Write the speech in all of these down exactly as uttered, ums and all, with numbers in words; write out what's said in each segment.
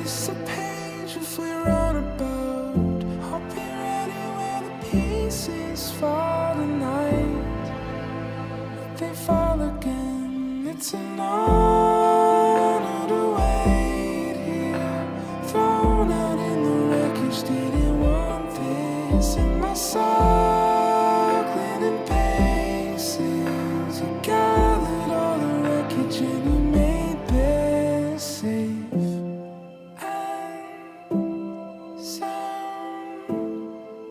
It's a page if we run about. I'll be ready when the pieces fall tonight. If they fall again, it's an honor to wait here. Thrown out in the wreckage, didn't want this in my sock linen paces. You gathered all the wreckage and you made bed safe. And some,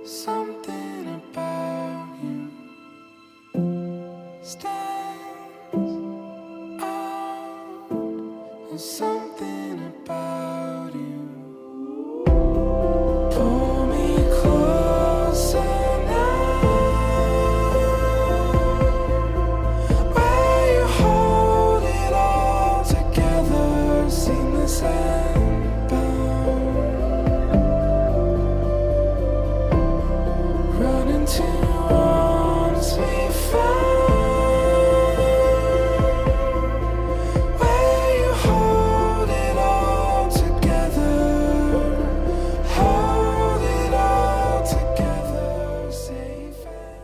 something about you stands out. There's something about you. Pull me closer now. Where you hold it all together, seamless and bound. Running to arms we found. Where you hold it all together, hold it all together, safe and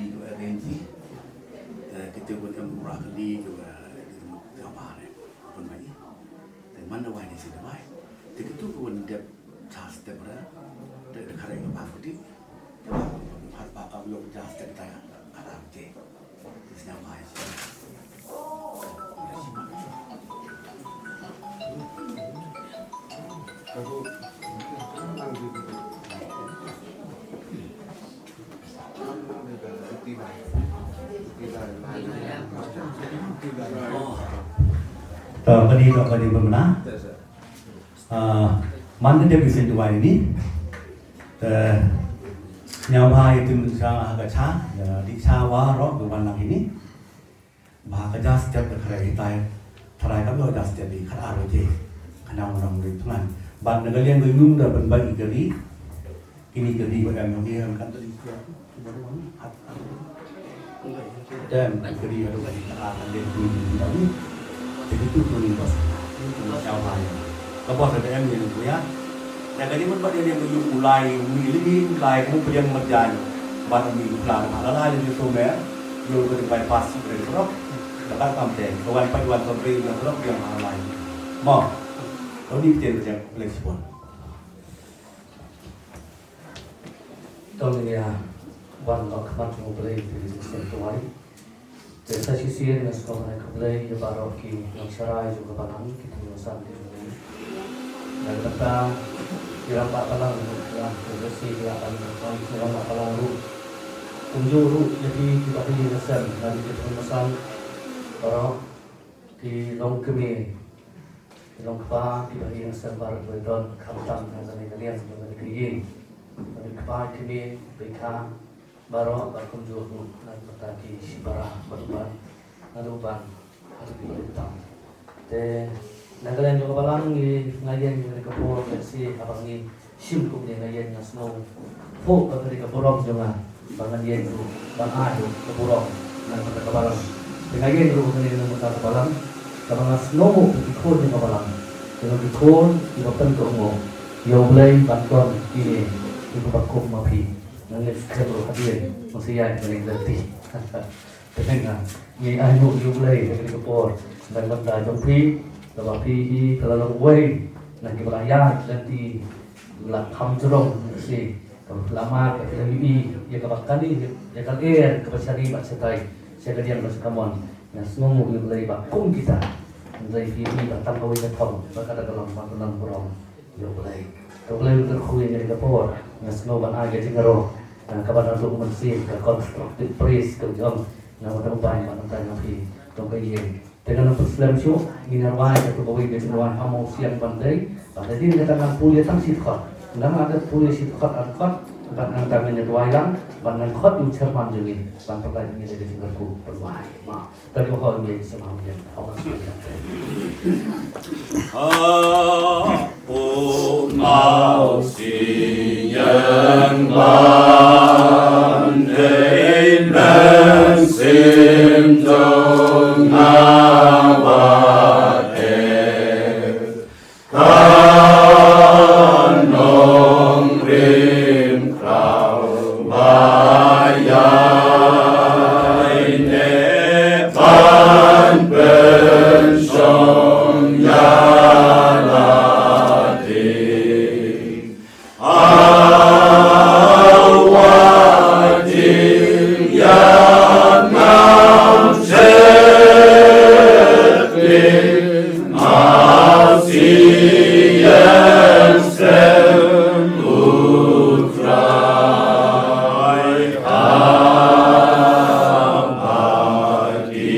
kali ka arrange. Te kito wan em rah kali ka wa di tu ka ba ne. Pun ba ni. Te man da wai ni si da wai. Te kito ka wan dep Just step ra, te da khare ka ba kuti, te ba ka ba ka ba ka ba ka ba ka just step ta ya, ka ra te. Sñiaw bha ïa. Ta kani ta kani bamna. Ah, man ka dep ïa sien duwai ni. Te sñiaw bha ïa tim sha ha ka cha, ïa dih cha waroh ki wan lang ini. Ba ka ja step da khare hitai. Tharai ka ba ja step ni khat ar baje. Ka nang nang ri tngan. Ban na ka liang ka yung da ban bai ka ri. Kini ka ri ba em nang ri kan ta ri. Dem ka ri adu ka ri ka ri ka ri ka ri. Jadi tu tu ni bos. Siapa ya? Ka bos ada em ni tu ya. Na ka ni mun ba dia yang yung ulai umi limi ulai kamu pediang merjan. Ban umi plan ala la ni tu me. Yo ka ri bypass ri rok. Ka kam te. Ka wan pa wan ka ri na rok yang ala. Mo. Kau ni pediang merjan flexible. Tang ïa wan ba khmat U Blei te ki sien tuwai. Te sa shisien nga sngewbha ban ai khublei ïa baroh ki nongshakri jong ka balang, ki thong nongsan ki jong ngi. Na ka bynta ki rangbah balang ruh, ki rangbah balang ruh, kumjuh ruh ïa ki, ki bahaïing sem na ki thong nongsan baroh ki longkmie. Ki longkpa, ki bahaïing sem baroh ba don khamtam na kane ka liang jong kane ka ïing. Kane ka kpa kmie, baikha baroh ba kumjuh ruh na ka bynta ki shipara ba ruh ban, na ruh ban, ha ruh ki ba tam. Te na ka liang jong ka balang ngi nga ïeng ïa kane ka por lehse haba ngi shim kumne nga ïeng nga sngewthuh ba kane ka burom jong nga ba ngan ïeng ruh ban ai ruh ka burom na ka bynta ka balang. Te nga ïeng ruh kane na ka bynta ka balang kaba nga sngew ba ki khun jong ka balang ki long ki khun kiba pynkohnguh ïa U Blei ban don kine kiba kum ma phi. Nga ngeit skhem ruh hadien ngan sa ïaid kane ka lynti. Te nga ngi ainguh ïa U Blei ha kane ka por na ka bynta jong phi, kaba phi hi ka la long uwei na kiba la ïaid lynti la kham jrong, si kaba la mad, kaba la ïohi ïa kaba kane ïa ka lyer kaba shane bad shatai sha ka diang bad sha ka mon. Nga sngewnguh ïa U Blei ba kum kita, hynrei phi hi ba tang kawei ka thong ba ka da ka long ba ka long burom. Ïa U Blei. Ka Blei u kyrkhu ïa kane ka por. Nga sngew ban ai ka jingïaroh, ah, kaba naduh mynsiem, ka constructive praise ka jong nga, nga ban ban ban ban phi. Tang ka ïing. Te nga nang pynslem shuh, ngin ïa rwai katto kawei ka jingrwai ha Mawsiang ban dei. Ban dei, ngin ïa tang nang pule tang shi dkhot. Nang ada pule shi dkhot, ar dkhot. Ban nang tang ngin ïa rwai lang, ban nang khot u chairman jong ngi. Ban pynlait ngin ïa ka jingkyrkhu pynrwai. Ma. Tadi ko hol ngi sama ngi. Amen. Amen. Amen. Sim jong nga ba e. Ka nongrim kraw ba ïaineh ban pynshong ïa lade. Awa jingïalam shet ling, ma siem sem U Trai. Haba ki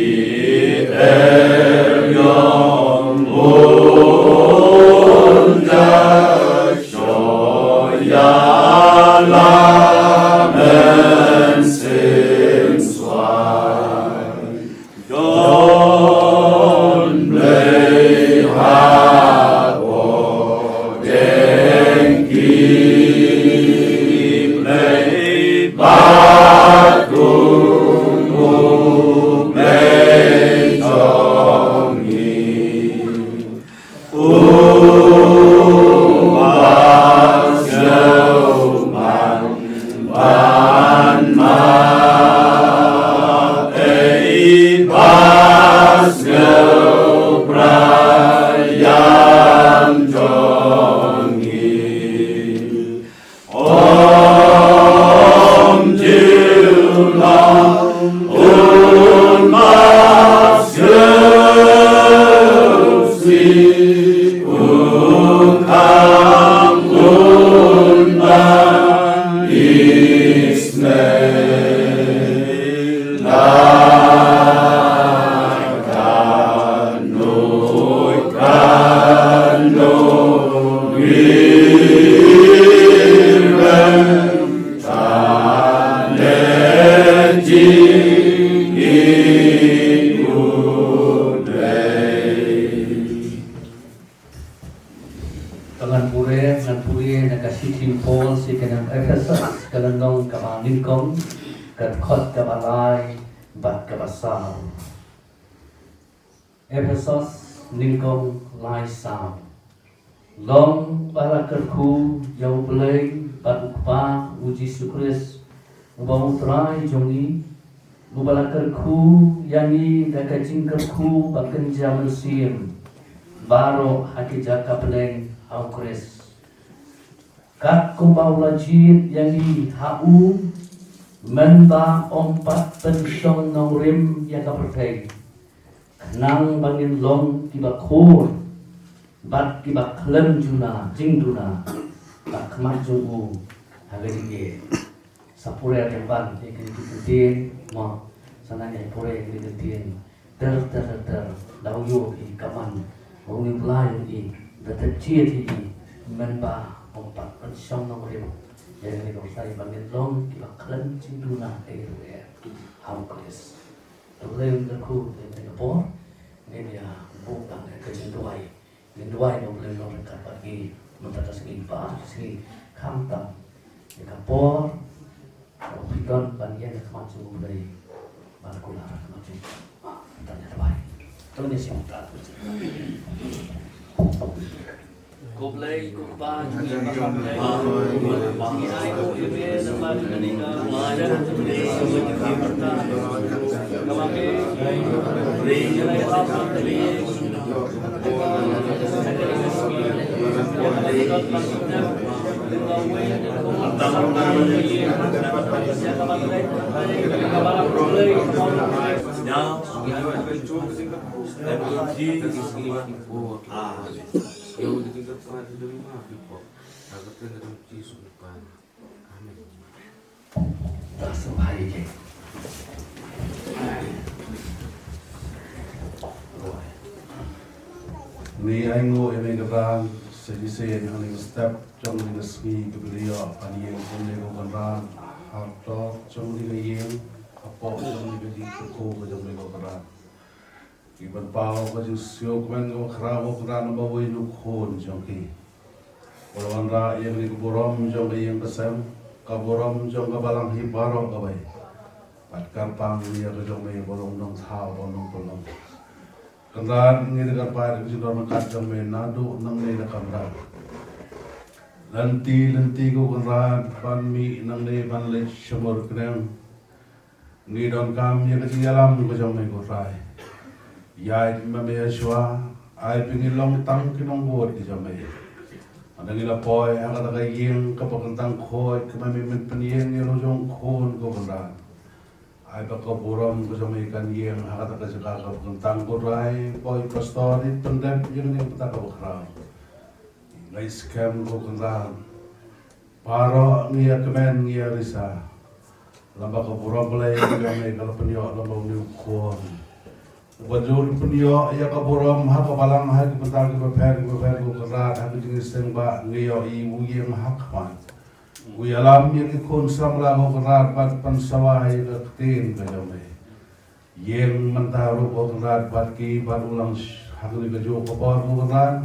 eriong un da Sho ïalam mynsiem suai. Don Blei ha podeng ki Blei, bad kum U Blei jong ngi. U ba sngewbha ban map, ei ba sngewbha ïam jong ngi. Ka shithi u Paul sha ki nong Ephesos, ka lynnong kaba nyngkong, ka dkhot kaba lai bad kaba saw. Ephesos nyngkong lai saw. Long ba la kyrkhu ïa U Blei bad U Kpa U Jisu Khrist, uba U Trai jong ngi, uba la kyrkhu ïa ngi da ka jingkyrkhu ba kynja mynsiem baroh ha ki jaka bneng ha U Khrist. Kat kumba u la jied ïa ngi ha u, mynba ym pat pynshong nongrim ïa ka pyrthei, khnang ba ngin long kiba khur bad kiba khlem juna jingduna ha khmat jong u ha ka jingeh. Sa pule tang ban ïa kine ki kyntien, mo, sa nang ïa pule ïa kine ki kyntien. Ter ter ter ter, da u ïoh i kaman, u ïoh Blei i, da ter jied i, mynba ym pat pynshong nongrim ïa kane ka pyrthei, ba ngin long kiba khlem jingduna ei ruh ei ha U Khrist. Te U Blei un kyrkhu ïa kane ka por, ngin ïa buh tang ïa ka jingduwai. Ngin duwai ba U Blei un long ryngkat bad ngi mynta ka sngi, ba ka sngi khamtam ïa ka por ba phi don ban ïeng ha khmat jong U Blei, ban kular ha khmat jong U Blei. Tang ïa duwai. To ngin ïa sngewbha. Ko Blei, ko Kpa jong ngi ba ha bneng, ngi ai nguh ïa me namar kane ka Ngi ai nguh ïa me Kynrad, sa shisien ha kane ka step jong kane ka sngi kaba ngi ïoh ban ïeng kumne ko Kynrad, ha ka tok jong kane ka ïing, hapoh jong kane ka jingkyrkhu ka jong me ko Kynrad. Ngi pynpaw ka jingsngewkmen kaba khraw ko Kynrad namar uwei u khun jong ki. Ba la wanrah ïa kane ka burom jong ka ïing ka sem, ka burom jong ka balang hi baroh kawei. Bad kyrpang ïa ka jong me ba long nongthaw, ba long nongpynlong. Kynrad ngi da kyrpad ïa ka jingdon ryngkat jong me naduh nangne na kamra. Lynti lynti ko Kynrad ban mih nangne ban leit sha Mawryngkneng. Ngi donkam ïa ka jingïalam ka jong me ko Trai. Ïaid ma me shuwa, ai ba ngin long tang ki nongbud ki jong me. Haba ngi la poi ha kata ka ïing kaba kyntang khuid kaba me men pynïeng ïa la jong khun ko Kynrad. Ai ba ka burom ka jong me kan ïeng ha kata ka jaka kaba kyntang ko Trai, poi pastor i pyndep ïa kane ka bynta kaba khraw. Ngi skhem ko Kynrad. Baroh ngi ïa kmen ngi ïa risa. Lem bad ka burom Blei ka jong me ka la pynïoh lem bad une u khun. Uba ju pynïoh ïa ka burom ha ka balang ha ki bynta kiba pher kiba pher ko Kynrad ha ka jingseng ba ngi ïohi u ïeng ha khmat. U ïalam ïa ki khun samla ko Kynrad bad pynsawa ïa ka ktien ka jong me. Ïeng mynta ruh ko Kynrad bad ki bad u lang sh-, ha kane kajuh ka por ko Kynrad.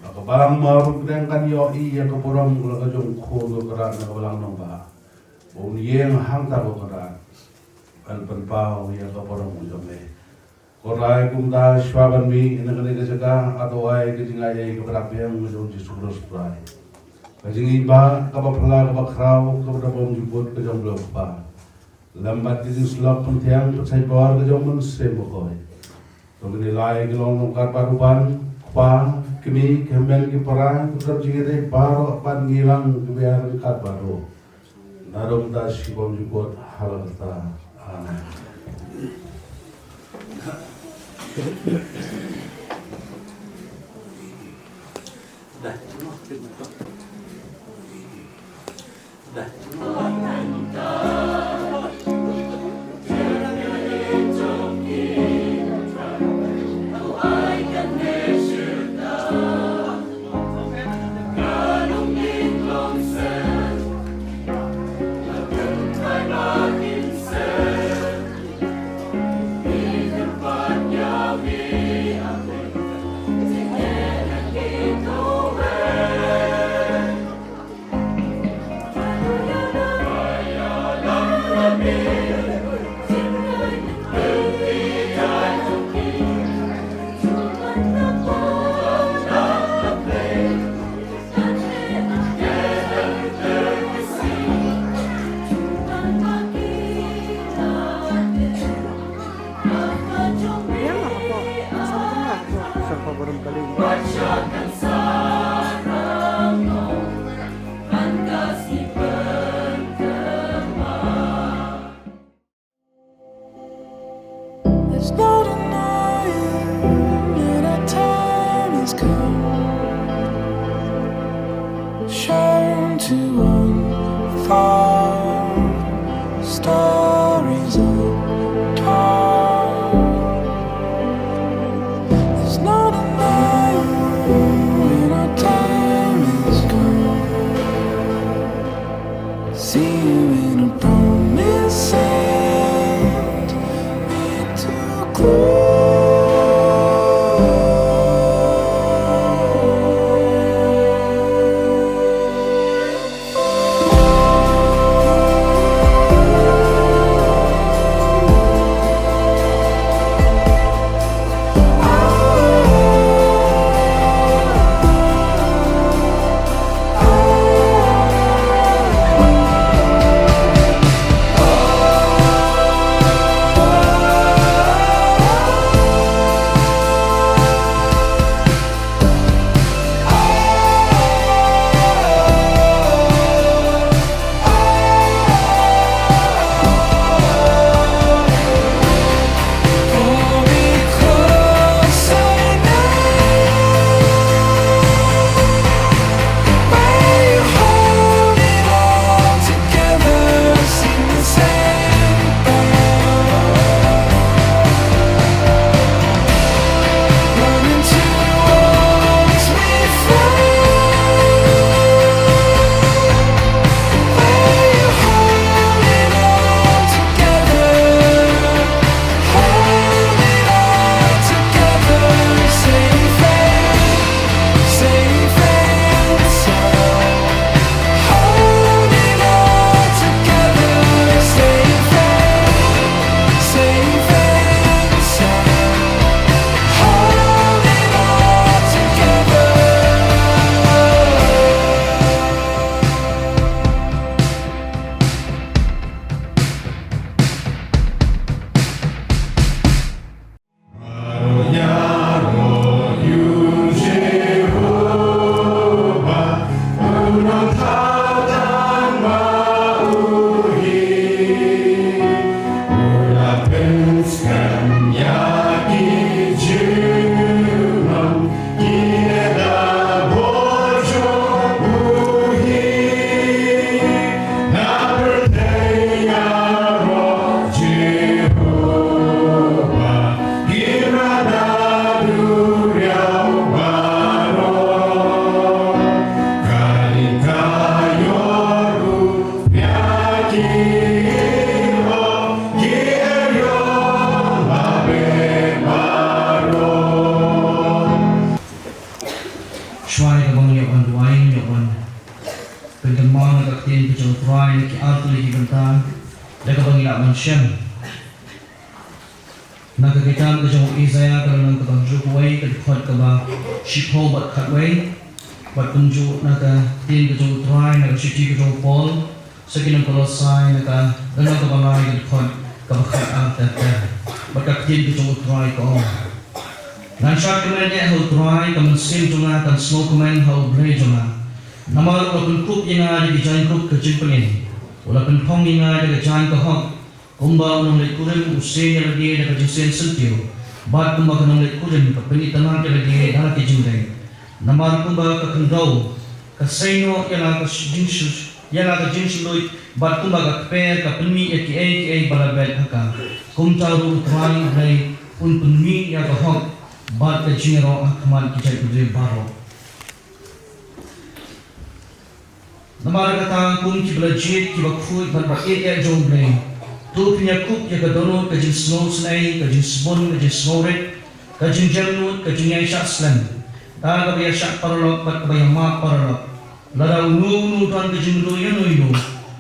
Ba ka balang Mawryngkneng kan ïohi ïa ka burom ka la ka jong u khun ko Kynrad na ka balang nongbah. Ba un ïeng hangta ko Kynrad. Ban pynpaw ïa ka burom ka jong me. Ko Trai kumta shuwa ban mih na kane ka jaka, nga duwai ka jingaiei kaba dap biang ka jong u Jisu Khrist Trai. Ka jingim ba kaba phylla kaba khraw kaba da bym jukut ka jong u Blei Kpa. Lem bad ka jingsyllok pynthiang pynshait bor ka jong u Mynsiem Bakhuid. To kine lai ki long ryngkat bad u Kpa, Kmie, Kynrad, ki para, ki para jingïadei baroh bad ngi lang kiba ïaryngkat bad u. Naduh mynta shi bym jukut ha la kata. Amen. To unfold stories untold. There's not a night when our time is gone. See you in a promised land. Made to glow. Shuwa ïa kaba ngi ïoh ban duwai, ngi ïoh ban pynkynmaw na ka ktien ka jong U Trai na ki artylli ki bynta da kaba ngi lah ban shem. Na ka kitab ka jong u Isaiah ka lynnong kaba hynriew wei, ka dkhot kaba shiphew bad khatwei. Bad kumjuh na ka ktien ka jong U Trai na ka shithi ka jong u Paul sha ki nong Kolosai, na ka lynnong kaba lai, ka dkhot kaba khatar ter ter. Bad ka ktien ka jong U Trai ka ong: Ngan shad kmen eh ha U Trai, ka mynsiem jong nga kan sngewkmen ha U Blei jong nga. Namar u la pynkup ïa nga da ki jaiñkup ka jingpynim, u la pynphong ïa nga da ka jaiñ ka hok. Kumba u nongleit kurim u sien ïa lade da ka jingsien syntiew, bad kumba ka nongleit kurim ka pynitynnad ïa lade da la ki jingdeng. Namar kumba ka khyndew ka sei noh ïa la ka jingsh-, ïa la ka jingshynrut, bad kumba ka kper ka pynmih ïa kiei kiei ba la bet ha ka, kumta ruh U Trai U Blei un pynmih ïa ka hok bad ka jingïaroh ha khmat ki jaitbynriew baroh. Namar kata, kum kiba la jied, kiba khuid bad ba ïeit jong U Blei, to phin ïakup ïa ka dohnud ka jingsngewsynei, ka jingsbun, ka jingsngewrit, ka jingjemnud, ka jingïaishah slem, da kaba ïashah paralok bad kaba ïamap paralok. Lada uno uno u don ka jingmynduh ïa uno uno,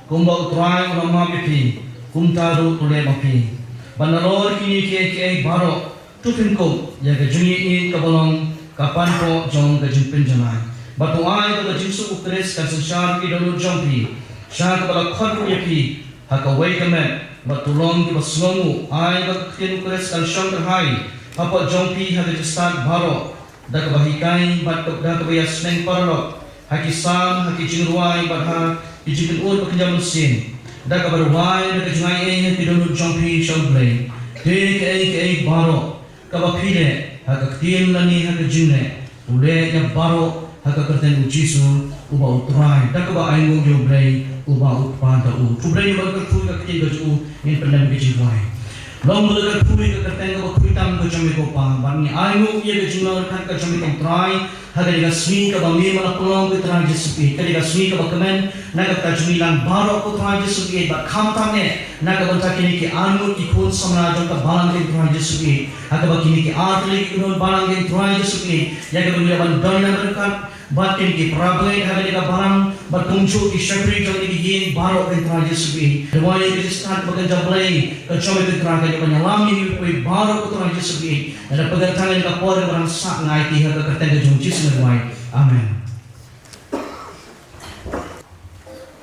kumba U Trai u la map ïa phi, kumta ruh to leh ma phi. Bad nalor kine kiei kiei baroh, to phin kup ïa ka jingïeit kaba long ka panpoh jong ka jingpynjanai. Bad to ai ba ka jingsuk U Khrist kan synshar ki dohnud jong phi, sha kaba la khot ruh ïa phi ha kawei ka met. Bad to long kiba sngewnguh, ai ba ka ktien U Khrist kan shong kyrhai hapoh jong phi ha ka jingstad baroh, da kaba hikai bad da kaba ïasneng paralok ha ki salm, ha ki jingrwai bad ha ki jingpynur ba kynja mynsiem, da kaba rwai da ka jingaiei ha ki dohnud jong phi sha U Blei. Te kaei kaei baroh kaba phi leh, ha ka ktien lane ha ka jingleh, to leh ïa baroh ha ka kyrteng U Jisu. Uba U Trai, da kaba ainguh ïa U Blei, uba U Kpa da u. To U Blei un kyrkhu ïa ka ktien ka jong u, ngin pyndem ka jingduwai. Long ba la kyrkhu ïa ka kyrteng kaba khuid tam ka jong me ko Pa, bad ngi ainguh ïa ka jinglong ryngkat ka jong me ko Trai, ha kane ka sngi kaba me me la pynlong ko Trai Jisu Khrist, kane ka sngi kaba kmen na ka bynta jong ngi lang baroh ko Trai Jisu Khrist, bad khamtam eh na ka bynta kine ki arngut ki khun samla jong ka balang ko Trai Jisu Khrist, ha kaba kine ki artylli ki khun balang ko Trai Jisu Khrist, ïa kaba ngi la ban don ryngkat bad kine ki parabangeit ha kane ka balang, bad kumjuh ki shakri jong kine ki ïing baroh ko Trai Jisu Khrist. Duwai ïa ka jingstad bad ka jingïalam Blei ka jong me ko Trai, ka jong me ïalam ïa ngi baroh ko Trai Jisu Khrist. Lada pyrkhat tang ïa ka por kaba dang sah ngi aiti ha ka kyrteng ka jong U Jisu ngi duwai. Amen.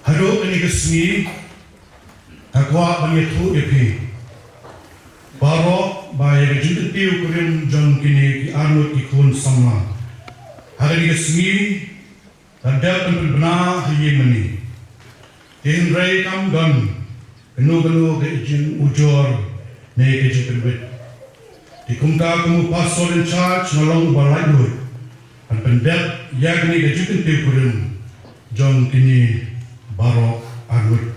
Haduh kane ka sngi nga kwah ban ïathuh ïa phi baroh ba ïa ka jingkyntiew kurim jong kine ki arngut ki khun samla ha kane ka sngi ka dep ban pynbna ha ïing mane. Te hynrei kam don kano kano ka jingujor ne ka jingpynbit. Te kumta kum u pastor in charge nga long uba laitluid ban pyndep ïa kane ka jingkyntiew kurim jong kine baroh arngut.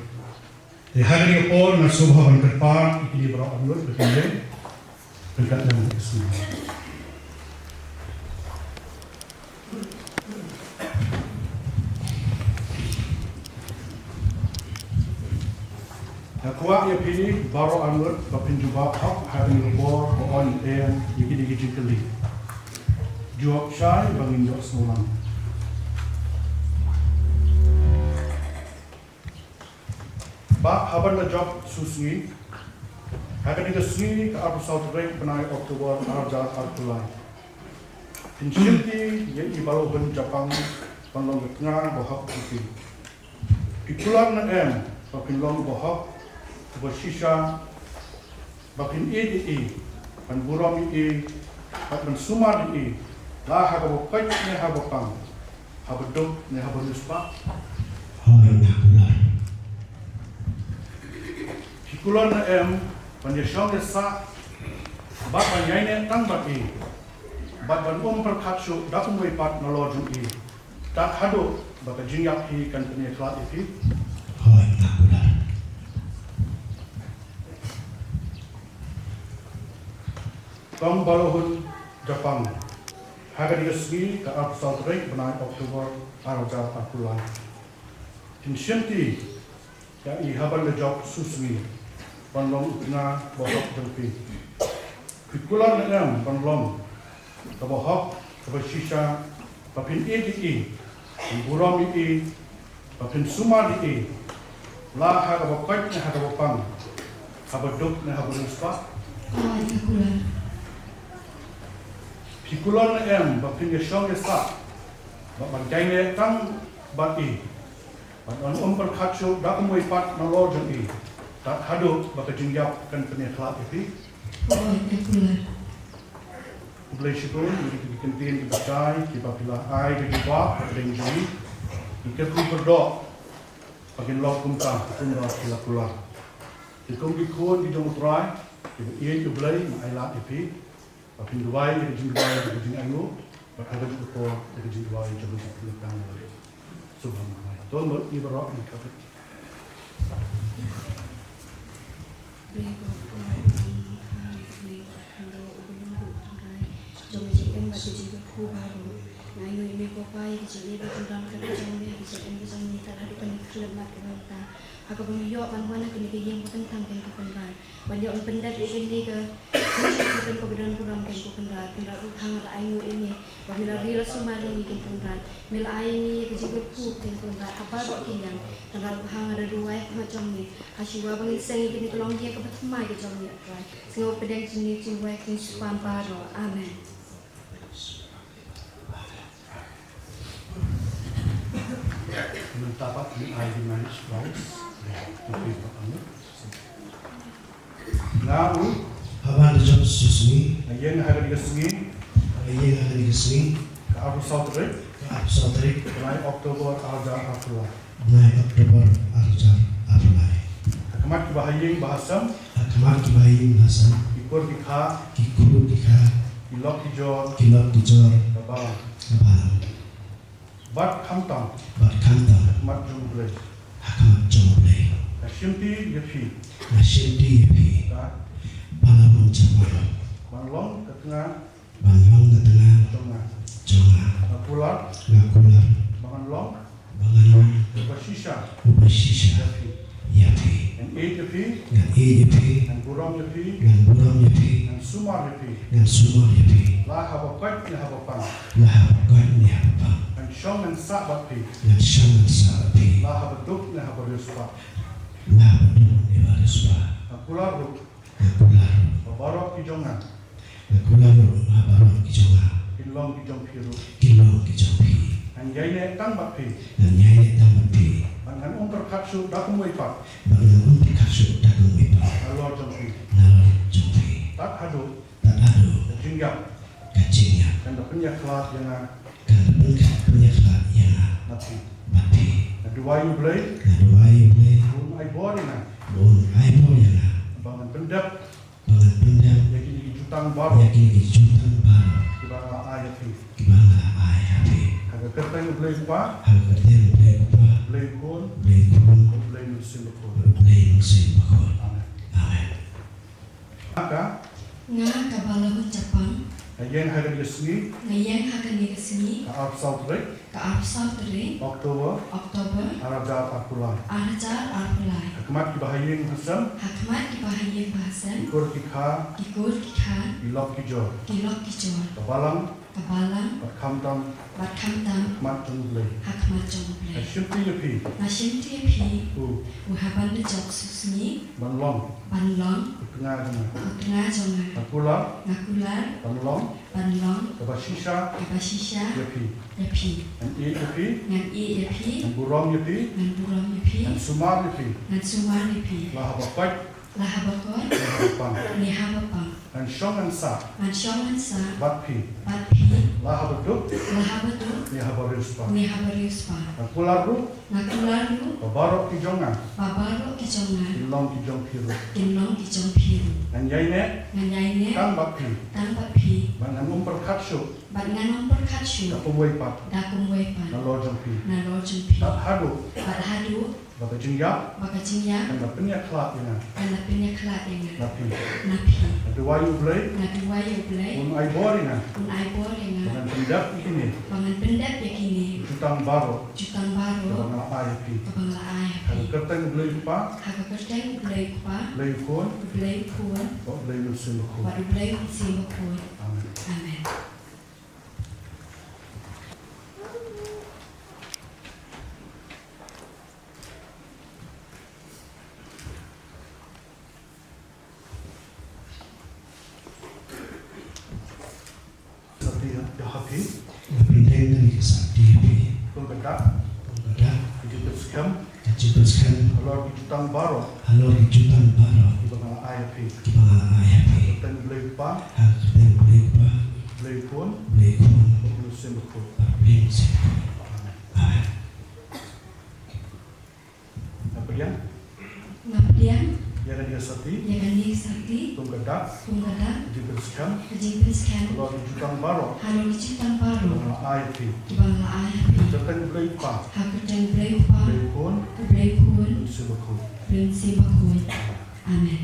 Te ha kane ka por nga sngewbha ban kyrpad ïa kine baroh arngut ba kin ïeng. Pynkat ïa ka sngi. Nga kwah ïa phi baroh arngut ba phin jubab hok ha kane ka por ba yn em ïa kine ki jingkylli. Jubab shai ba ngin ïohsngew lang. Bah, haba la jop shisngi, ha kane ka sngi ka arphew saw tarik bnai October ar hajar arphew lai, phin shimti ïa i Bah Lohun Japang ban long ka tnga ba hok jong phi. Phi kular ne em ba phin long ba hok, ba shisha, ba phin ïeit ïa i, ban burom ïa i, bad ban sumar ïa i, la ha kaba koit ne ha kaba pang, ha baduk ne ha bariewspah? Hooid, nga kular. Phi kular ne em ban ïashong ïasah bad ban ïaineh tang bad i, bad ban ym pyrkhat shuh da kumwei pat nalor jong i, tad haduh ba ka jingïap hi kan pynïakhlad ïa phi? Hooid, nga kular. Kong Bah Lohun Japang, ha kane ka sngi ka arphew saw tarik bnai October ar hajar arphew lai, phin shimti ïa i haba la jop shisngi ban long u tnga ba hok jong phi. Phi kular ne em ban long kaba hok, kaba shisha, ba phin ïeit ïa i, ban burom ïa i, ba phin sumar ïa i, la ha kaba koit ne ha kaba pang, ha baduk ne ha bariewspah? Hooid, nga kular. Phi kular ne em ba phin ïashong ïasah bad ban ïaineh tang bad i, bad ban ym pyrkhat shuh da kumwei pat nalor jong i, tad haduh ba ka jingïap kan pynïakhlad ïa phi? Hooid, nga kular. Khublei shibun ïa kita ki kyntien kiba jai kiba phi la ai ka jubab ha pdeng jong ngi. Ngi kyrkhu kyrdoh ba kin long kumta kumba phi la kular. Te kum ki khun ki jong U Trai kiba ïeit, U Blei un ailad ïa phi ba phin duwai ïa ka jingduwai ïa ka jingainguh, bad ha kajuh ka por ïa ka jingduwai jong ka jingpynlong tang. Sngewbha mai. To ngi baroh ngin ïakynduh. Blei ko Trai, Blei ko Trai, jong ka jingim bad ka jingkyrkhu baroh. Nga ainguh ïa me ko Pa ïa ka jingïeit bad ka jingdon kata jong me ha ka jingim ka jong ngi, tad haduh kane ka khyllipmat kaba mynta, ha kaba ngi ïoh ban wan ha kane ka ïing ba kyntang ken ko Kynrad. Ban ïoh ban pyndep ïa kane ka ïing ba kyntang, kaba don burom ken ko Kynrad. Kynrad ruh ha nga la ainguh ïa me ba me la ri la sumar ïa ngi ken Kynrad. Me la ai ïa ngi ïa ka jingkyrkhu ken Kynrad ha baroh ki liang. Kynrad ruh ha nga la duwai ha khmat jong me, ha shuwa ba ngin seng ïa kane ka longïing kaba thymmai ka jong me, Trai, sngew pdiang jingngeit jingduwai kin sa pan baroh. Amen. Mynta pat ngin ai ki marriage vows. Nga u. Haba la jop shisngi. Nga ïeng ha kane ka sngi. Nga ïeng ha kane ka sngi. Ka arphew saw tarik. Ka arphew saw tarik. Bnai October ar hajar arphew lai. Bnai October ar hajar arphew lai. Ha khmat ki bahaïing bahasem. Ha khmat ki bahaïing bahasem. Ki kur ki kha. Ki kur ki kha. Ki lok ki jor. Ki lok ki jor. Ka balang. Ka balang. Bad khamtam. Bad khamtam. Ha khmat jong U Blei. Ha khmat jong U Blei. Nga shimti ïa phi. Nga shimti ïa phi. Ka. Ba la hun chapang. Ban long ka tnga. Ban long ka tnga. Jong nga. Jong nga. Nga kular. Nga kular. Ba ngan long. Ba ngan long. Uba shisha. Uba shisha. Ïa phi. Ïa phi. Ngan ïeit ïa phi. Ngan ïeit ïa phi. Ngan burom ïa phi. Ngan burom ïa phi. Ngan sumar ïa phi. Ngan sumar ïa phi. La haba koit ne haba pang. La haba koit ne haba pang. Ngan shong ngan sah bad phi. Ngan shong ngan sah bad phi. La haba duk ne haba riewspah. La haba duk ne haba riewspah. Nga kular ruh. Nga kular ruh. Ba baroh ki jong nga. Nga kular ruh ba baroh ki jong nga. Kin long ki jong phi ruh. Kin long ki jong phi. Ngan ïaineh tang bad phi. Ngan ïaineh tang bad phi. Bad ngan ym pyrkhat shuh da kumwei pat. Bad ngan ym pyrkhat shuh da kumwei pat. Nalor jong phi. Nalor jong phi. Tad haduh. Tad haduh. Ka jingïap. Ka jingïap. Kan da pynïakhlad ïa nga. Kan da pyn-, pynïakhlad ïa nga. Bad phi. Bad phi. Nga duwai ïa U Blei. Nga duwai ïa U Blei. Ba un ai bor ïa nga. Ba un ai bor ïa nga. Ba ngan pyndep. Ba ngan pyndep. Ïa kine ki jutang baroh. Ïa kine ki jutang baroh. Kiba nga la ai ha phi. Kiba nga la ai ha phi. Ha ka kyrteng U Blei Kpa. Ha ka kyrteng U Blei Kpa. Blei Khun. Blei Khun. Blei Mynsiem Bakhuid. Blei Mynsiem Bakhuid. Amen. Amen. Nga ka. Nga kaba la hun chapang. Nga ïeng ha kane ka sngi. Nga ïeng ha kane ka sngi. Ka arphew saw tarik. Ka arphew saw tarik. October. October. Ar hajar arphew lai. Ar hajar arphew lai. Ha khmat ki bahaïing bahasem. Ha khmat ki bahaïing bahasem. Ki kur ki kha. Ki kur ki kha. Ki lok ki jor. Ki lok ki jor. Ka balang. Ka balang. Bad khamtam. Bad khamtam. Ha khmat jong U Blei. Ha khmat jong U Blei. Nga shimti ïa phi. Nga shimti ïa phi. U. U haba jop shisngi. Ban long. Ban long. U tnga jong nga. U tnga jong nga. Nga kular. Nga kular. Ban long. Ban long. Kaba shisha. Kaba shisha. Ïa phi. Ïa phi. Ngan ïeit ïa phi. Ngan ïeit ïa phi. Ngan burom ïa phi. Ngan burom ïa phi. Ngan sumar ïa phi. Ngan sumar ïa phi. La haba koit. La haba koit. Ne haba pang. Ne haba pang. Ngan shong ngan sah. Ngan shong ngan sah. Bad phi. Bad phi. La haba duk. La haba duk. Ne haba riewspah. Ne haba riewspah. Nga kular ruh. Nga kular ruh. Ba baroh ki jong nga. Ba baroh ki jong nga. Kin long ki jong phi ruh. Kin long ki jong phi ruh. Ngan ïaineh. Ngan ïaineh. Tang bad phi. Tang bad phi. Bad ngan ym pyrkhat shuh. Bad ngan ym pyrkhat shuh. Da kumwei pat. Da kumwei pat. Nalor jong phi. Nalor jong phi. Tad haduh. Tad haduh. Ba ka jingïap. Ba ka jingïap. Kan da pynïakhlad ïa nga. Kan da pynïakhlad ïa nga. Na phi. Na phi. Nga duwai ïa U Blei. Nga duwai ïa U Blei. Un ai bor ïa nga. Un ai bor ïa nga. Ba ngan pyndep ïa kine. Ba ngan pyndep ïa kine. Jutang baroh. Jutang baroh. Kaba nga la ai ha phi. Kaba nga la ai ha phi. Ha ka kyrteng U Blei Kpa. Ha ka kyrteng U Blei Kpa. Blei Khun. U Blei Khun. Bad U Blei Mynsiem Bakhuid. Bad U Blei Mynsiem Bakhuid. Amen. Amen. Sati ha, ha phi. Nga pynthei ïa kane ka sati ha phi. Kum ka dak. Kum ka dak. Ka jingpynskhem. Ka jingpynskhem. Halor ki jutang baroh. Halor ki jutang baroh. Kiba nga la ai ha phi. Kiba nga la ai ha phi. Ha ka kyrteng U Blei Kpa. Ha ka kyrteng U Blei Kpa. Blei Khun. Blei Khun. Bad U Mynsiem Bakhuid. Bad U Blei Mynsiem Bakhuid. Amen. Amen. Nga pdiang. Nga pdiang. Ïa kane ka sati. Ïa kane ka sati. Kum ka dak. Kum ka dak. Ka jingpynskhem. Ka jingpynskhem. Halor ki jutang baroh. Halor ki jutang baroh. Kiba nga la ai ha phi. Kiba nga la ai ha phi. Ha ka kyrteng U Blei Kpa. Ha ka kyrteng U Blei Kpa. U Blei Khun. U Blei Khun. U Blei Mynsiem Bakhuid. U Blei Mynsiem Bakhuid. Amen.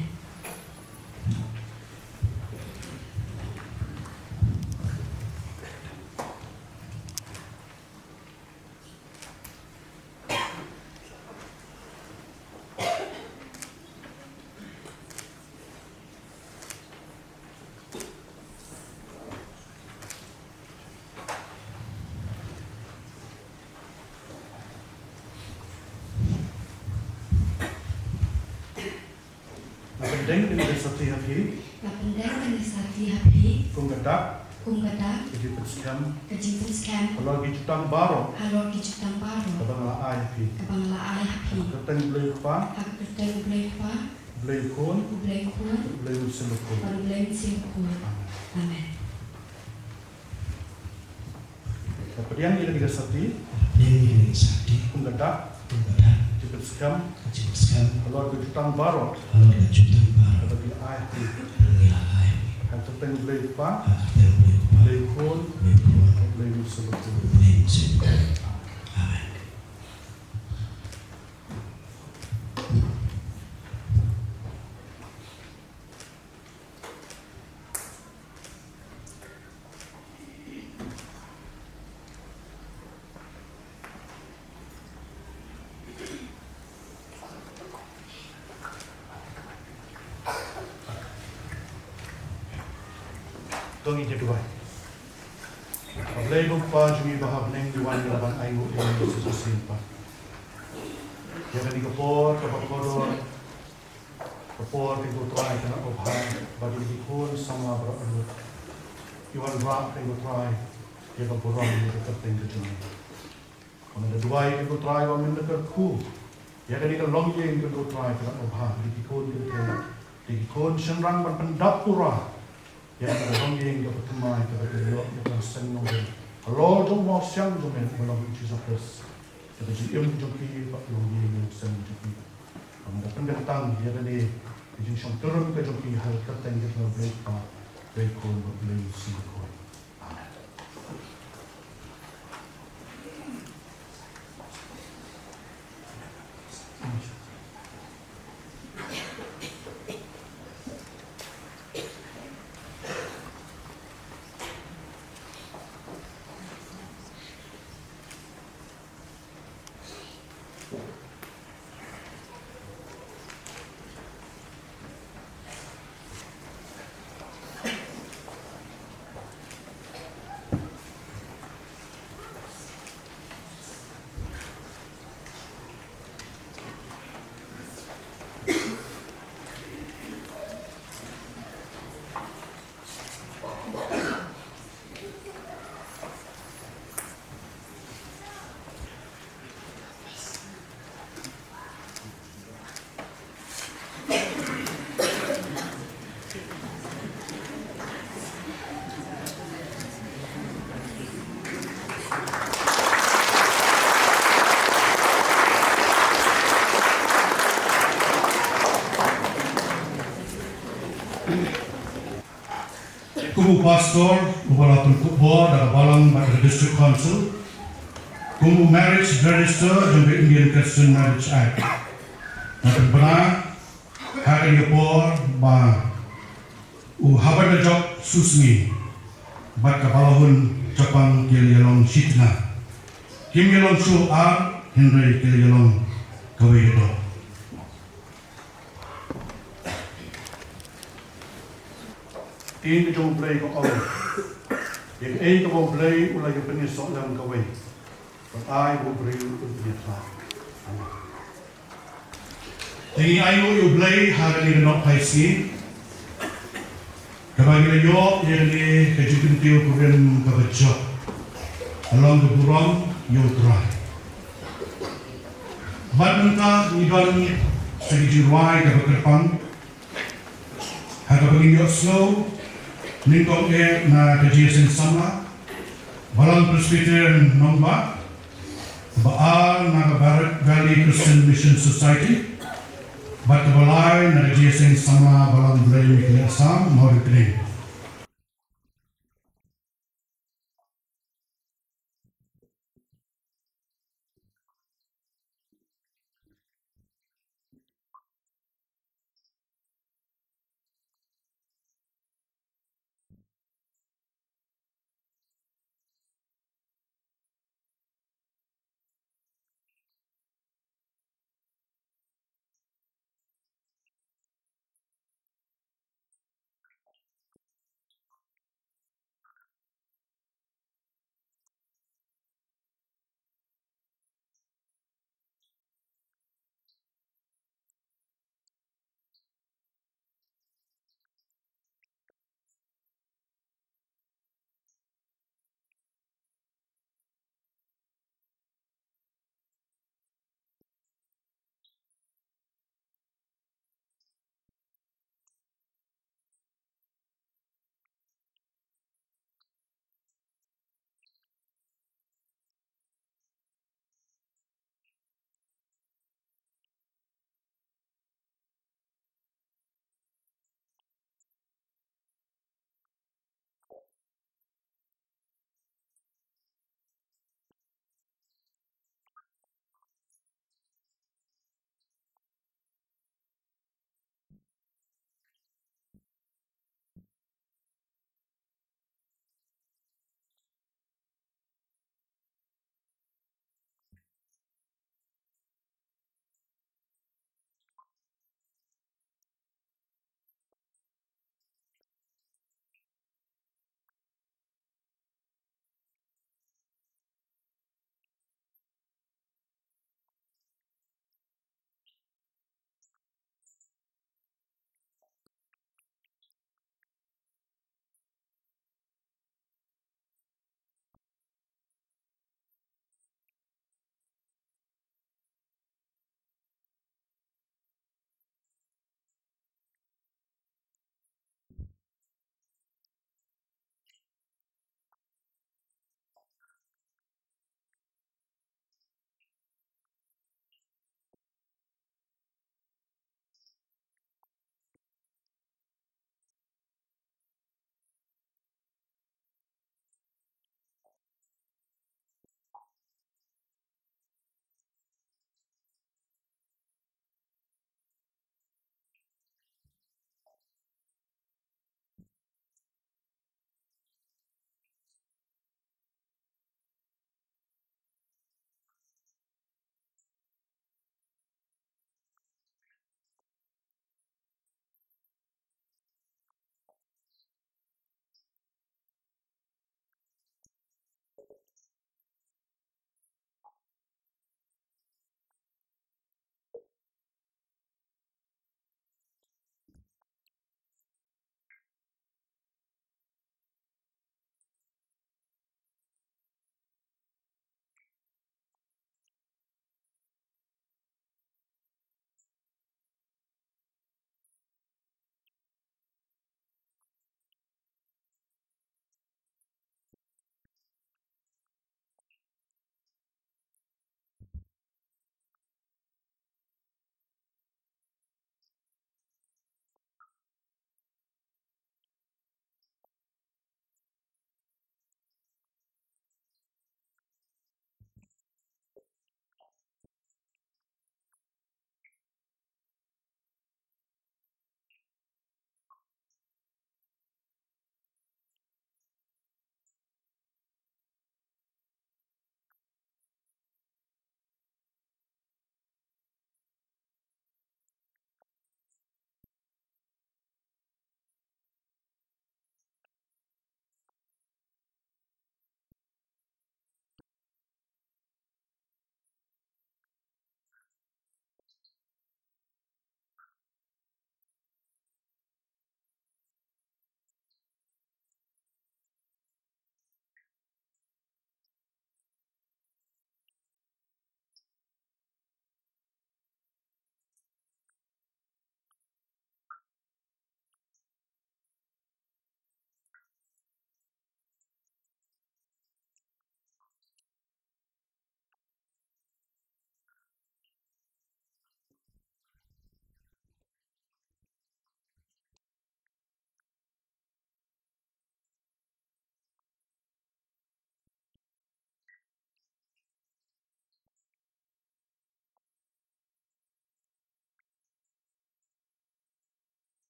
Nga pynthei ïa kane ka sati ha phi. Nga pynthei ïa kane ka sati ha phi. Kum ka dak. Kum ka dak. Ka jingpynskhem. Ka jingpynskhem. Halor ki jutang baroh. Halor ki jutang baroh. Kaba nga la ai ha phi. Kaba nga la ai ha phi. Ha ka kyrteng U Blei Kpa. Ha ka kyrteng U Blei Kpa. U Blei Khun. U Blei Khun. U Blei Mynsiem Bakhuid. Bad U Blei Mynsiem Bakhuid. Amen. Amen. Nga pdiang ïa kane ka sati. Pdiang ïa kane ka sati. Kum ka dak. Kum ka dak. Ka jingpynskhem. Ka jingpynskhem. Halor ki jutang baroh. Halor ki jutang baroh. Kaba ngi la ai ha phi. Kaba ngi la ai ha phi. Ha ka kyrteng U Blei Kpa. Ha ka kyrteng U Blei Kpa. Blei Khun. Blei Khun. Blei Mynsiem Bakhuid. Blei Mynsiem Bakhuid. Ngi ïa duwai. Khublei Kpa jong ngi ba ha bneng, ngi wan ïa la ban ainguh ïa ngi shisien pat. Ïa kane ka por kaba kordor, ka por ka jong U Trai ka nang babha, ba ngi ki khun samla baroh arngut ngi wanrah ïa U Trai ïa ka burom, ïa ka kyrteng ka jong ngi. Ngi da duwai ïa U Trai ba men da kyrkhu ïa kane ka longïing ka U Trai ka nang babha, ïa ki khun ki kti, ïa ki khun shynrang ban pyndap pura ïa kane ka longïing kaba thymmai kaba ïoh ïa ka seng nongrim halor jong u mawsiang jong me uba long U Jisu Khrist. Ïa ka jingim jong ki bad longïing seng jong ki. Ngi da pynkyntang ïa kane ka jingshongkurim ka jong ki ha ka kyrteng jong U Blei Kpa, Blei Khun bad Blei Mynsiem Bakhuid. Amen. Kum u pastor uba la pynkup bor da ka balang bad ka District Council, kum u marriage register jong ka Indian Christian Marriage Act, nga pynbna ha kane ka por ba u Habat Jok Susngi bad ka Balahun Chapang ki la ïalong shi tnga. Kim ïalong shuh ar, hynrei ki la ïalong kawei ka doh. Ktien ka jong U Blei ka ong, ïa kaei kaba U Blei u la ïa pynïasoh lang kawei, wat ai ba u briew un pynïathlad. Amen. Te ngin ainguh ïa U Blei ha kane ka nohphai sngi, kaba ngi la ïoh ïa kane ka jingkyntiew kurim kaba jop, ka long ka burom ïa U Trai. Bad mynta ngi don sa ka jingrwai kaba kyrpang, ha kaba ngin ïohsngew nyngkong eh na ka Jingïaseng Samla Balang Presbyterian Nongbah, kaba ar na ka Barak Valley Christian Mission Society, bad kaba lai na ka Jingïaseng Samla Balang Blei Mawryngkneng.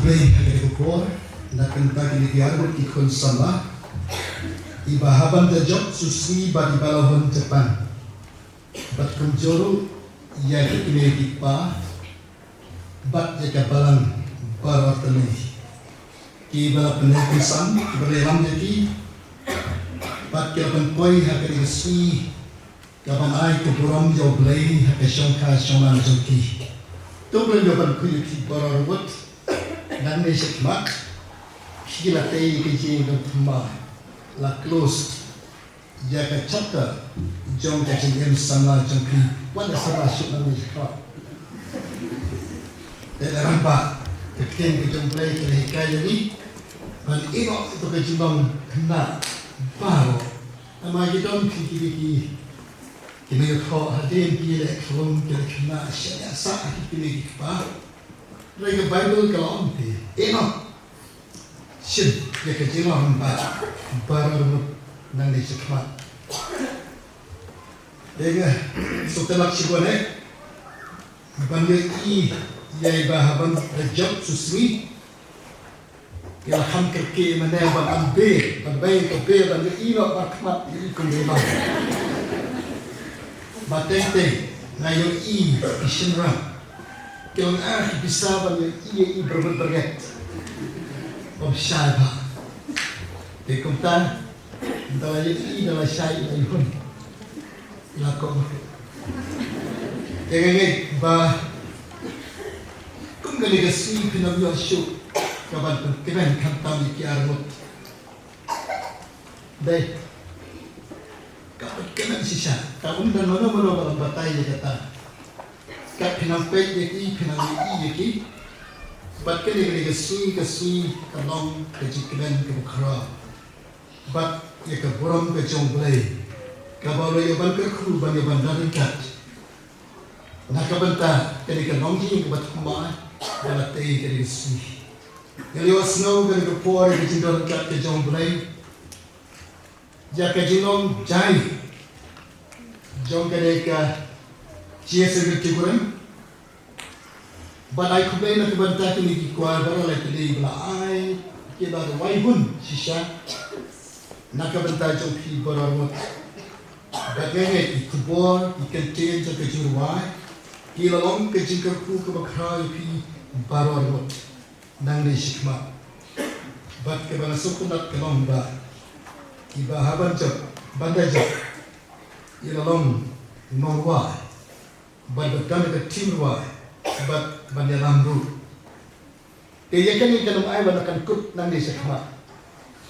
Hynrei ha kane ka por, na ka bynta kine ki arngut ki khun samla, iba hap ban da jop sngewsih bad iba la hun japan, bad kumjuh ruh ïa kine ki kpa bad ïa ka balang baroh tylli, kiba la pynlong pynsan, kiba la ïalam ïa ki, bad ki la pynpoi ha kane ka sngi kaban ai ka burom ïa U Blei ha ka shongkha shongman jong ki. To U Blei un ïoh ban khuid ïa ki baroh arngut nangne shakhmat. Ki la tei ïa ka jingim kaba thymmai, la close ïa ka chapter jong ka jingim samla jong ki. Wat la samla shuh nangne shakhmat. Te la rangbah, ka ktien ka jong U Blei ka la hikai ïa ngi ban ïehnoh ïa ka jinglong khynnah baroh. Namar ki don ki, ki, ki, ki, ki mei u thoh hadien ki leh khlum, ki leh khynnah, shaniah sah ha ki kmie ki kpa. Hynrei ka Baibl ka la ong te, ïehnoh shim ïa ka jinglong ba, baroh arngut nangne shakhmat. Te nga sngewtynnat shibun eh ban ïohi ïa iba hap ban da jop sngewsih. Ïa la kham kyrkieh mynne ban am bear, ban bei ka bear, ban ïohi noh bakhmat ïa i kum i long. Ba teng teng nga ïohi i shynrang ki long ar ki pisa ban ïohi ïa i byrngut byrnget. Bym shai bha. Te kumta, ynda la ïohi, ynda la shai, ynda la hun, la kohnguh. Te nga ngeit ba kum kane ka sngi phin ym ïoh shuh kaban pynkmen khamtam ïa ki arngut. Dei, ka pynkmen shisha, ka ym don mano mano ba lam batai ïa kata. Ka phin ym peit ïa ki, phin ym ïohi ïa ki. Bad kane, kane ka sngi, ka sngi ka long ka jingkmen kaba khraw bad ïa ka burom ka jong U Blei, kaba u la ïoh ban kyrkhu, ban ïoh ban don ryngkat na ka bynta kane ka longïing kaba thymmai ba la tei kane ka sngi. Ngi la ïohsngew kane ka por ïa ka jingdon ryngkat ka jong U Blei, ïa ka jinglong jai jong kane ka G S M T Kuren. Bad ai khublei na ka bynta kine ki kwar baroh lai tylli ba la ai, ki la rwai hun shisha na ka bynta jong phi baroh arngut. Bad nga ngeit ki khubor, ki kyntien jong ka jingrwai ki la long ka jingkyrkhu kaba khraw ïa phi baroh arngut nangne shakhmat. Bad kaba nga sngewtynnat ka long ba iba hap ban jop, ban da jop, i la long nongrwai bad ba don ka team rwai bad ban ïalam ruh. Te ïa kane kan ym ai ba la kan kut nangne shakhmat.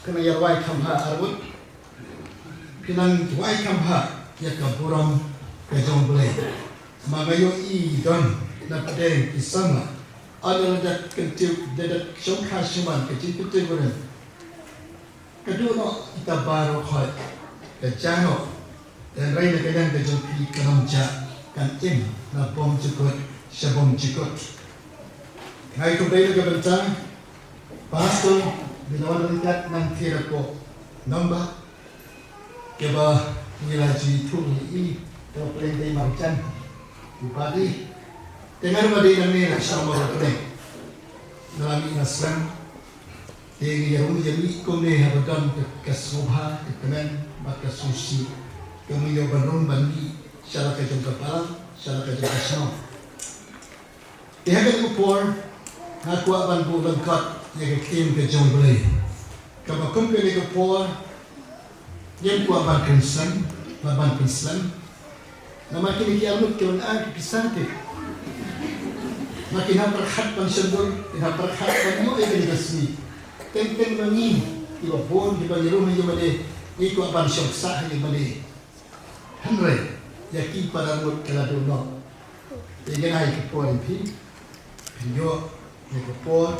Kan ïa rwai kham bha arngut. Phin nang rwai kham bha ïa ka burom ka jong U Blei. Ma nga ïohi don na pdeng ki samla, ynda la dep kyntiew, la dep shongkha shongman ka jingkyntiew burom. Ka duh noh kita baroh khoit, ka jia noh. Hynrei na ka liang ka jong phi kan ym jia, kan im na bymjukut sha bymjukut. Nga ai khublei na ka bynta Pastor, ba la wan ryngkat nangtei hapoh Nongbah, kaba ngi la ju ïathuh ïa i, kaba pynlong dei marjan u Padi. Te nga ruh ba dei nangne na shnong Mawryngkneng, nga la mih na slem. Te ngi ïa rung ïa mih kumne haba don ka, ka sngewbha, ka kmen bad ka sngewsih, ka mih ïa ban rung ban mih sha la ka jong ka balang, sha la ka jong ka shnong. Te ha kane ka por nga kwah ban buh lyngkot ïa ka ktien ka jong U Blei. Kaba kum kane ka por ngim kwah ban pynslem, ban, ban pynslem. Namar kine ki arngut ki long ar ki pisa te. Ma ki hap pyrkhat ban shon dur, ki hap pyrkhat ban ïoh ïa kane ka sngi. Teng teng ma ngi kiba bun kiba ngi rung ïa mane, ngi kwah ban shong sah ïa mane. Hynrei ïa ki para ngut ka la duh noh. Te ngan ai ka por ïa phi, phin ïoh ïa ka por.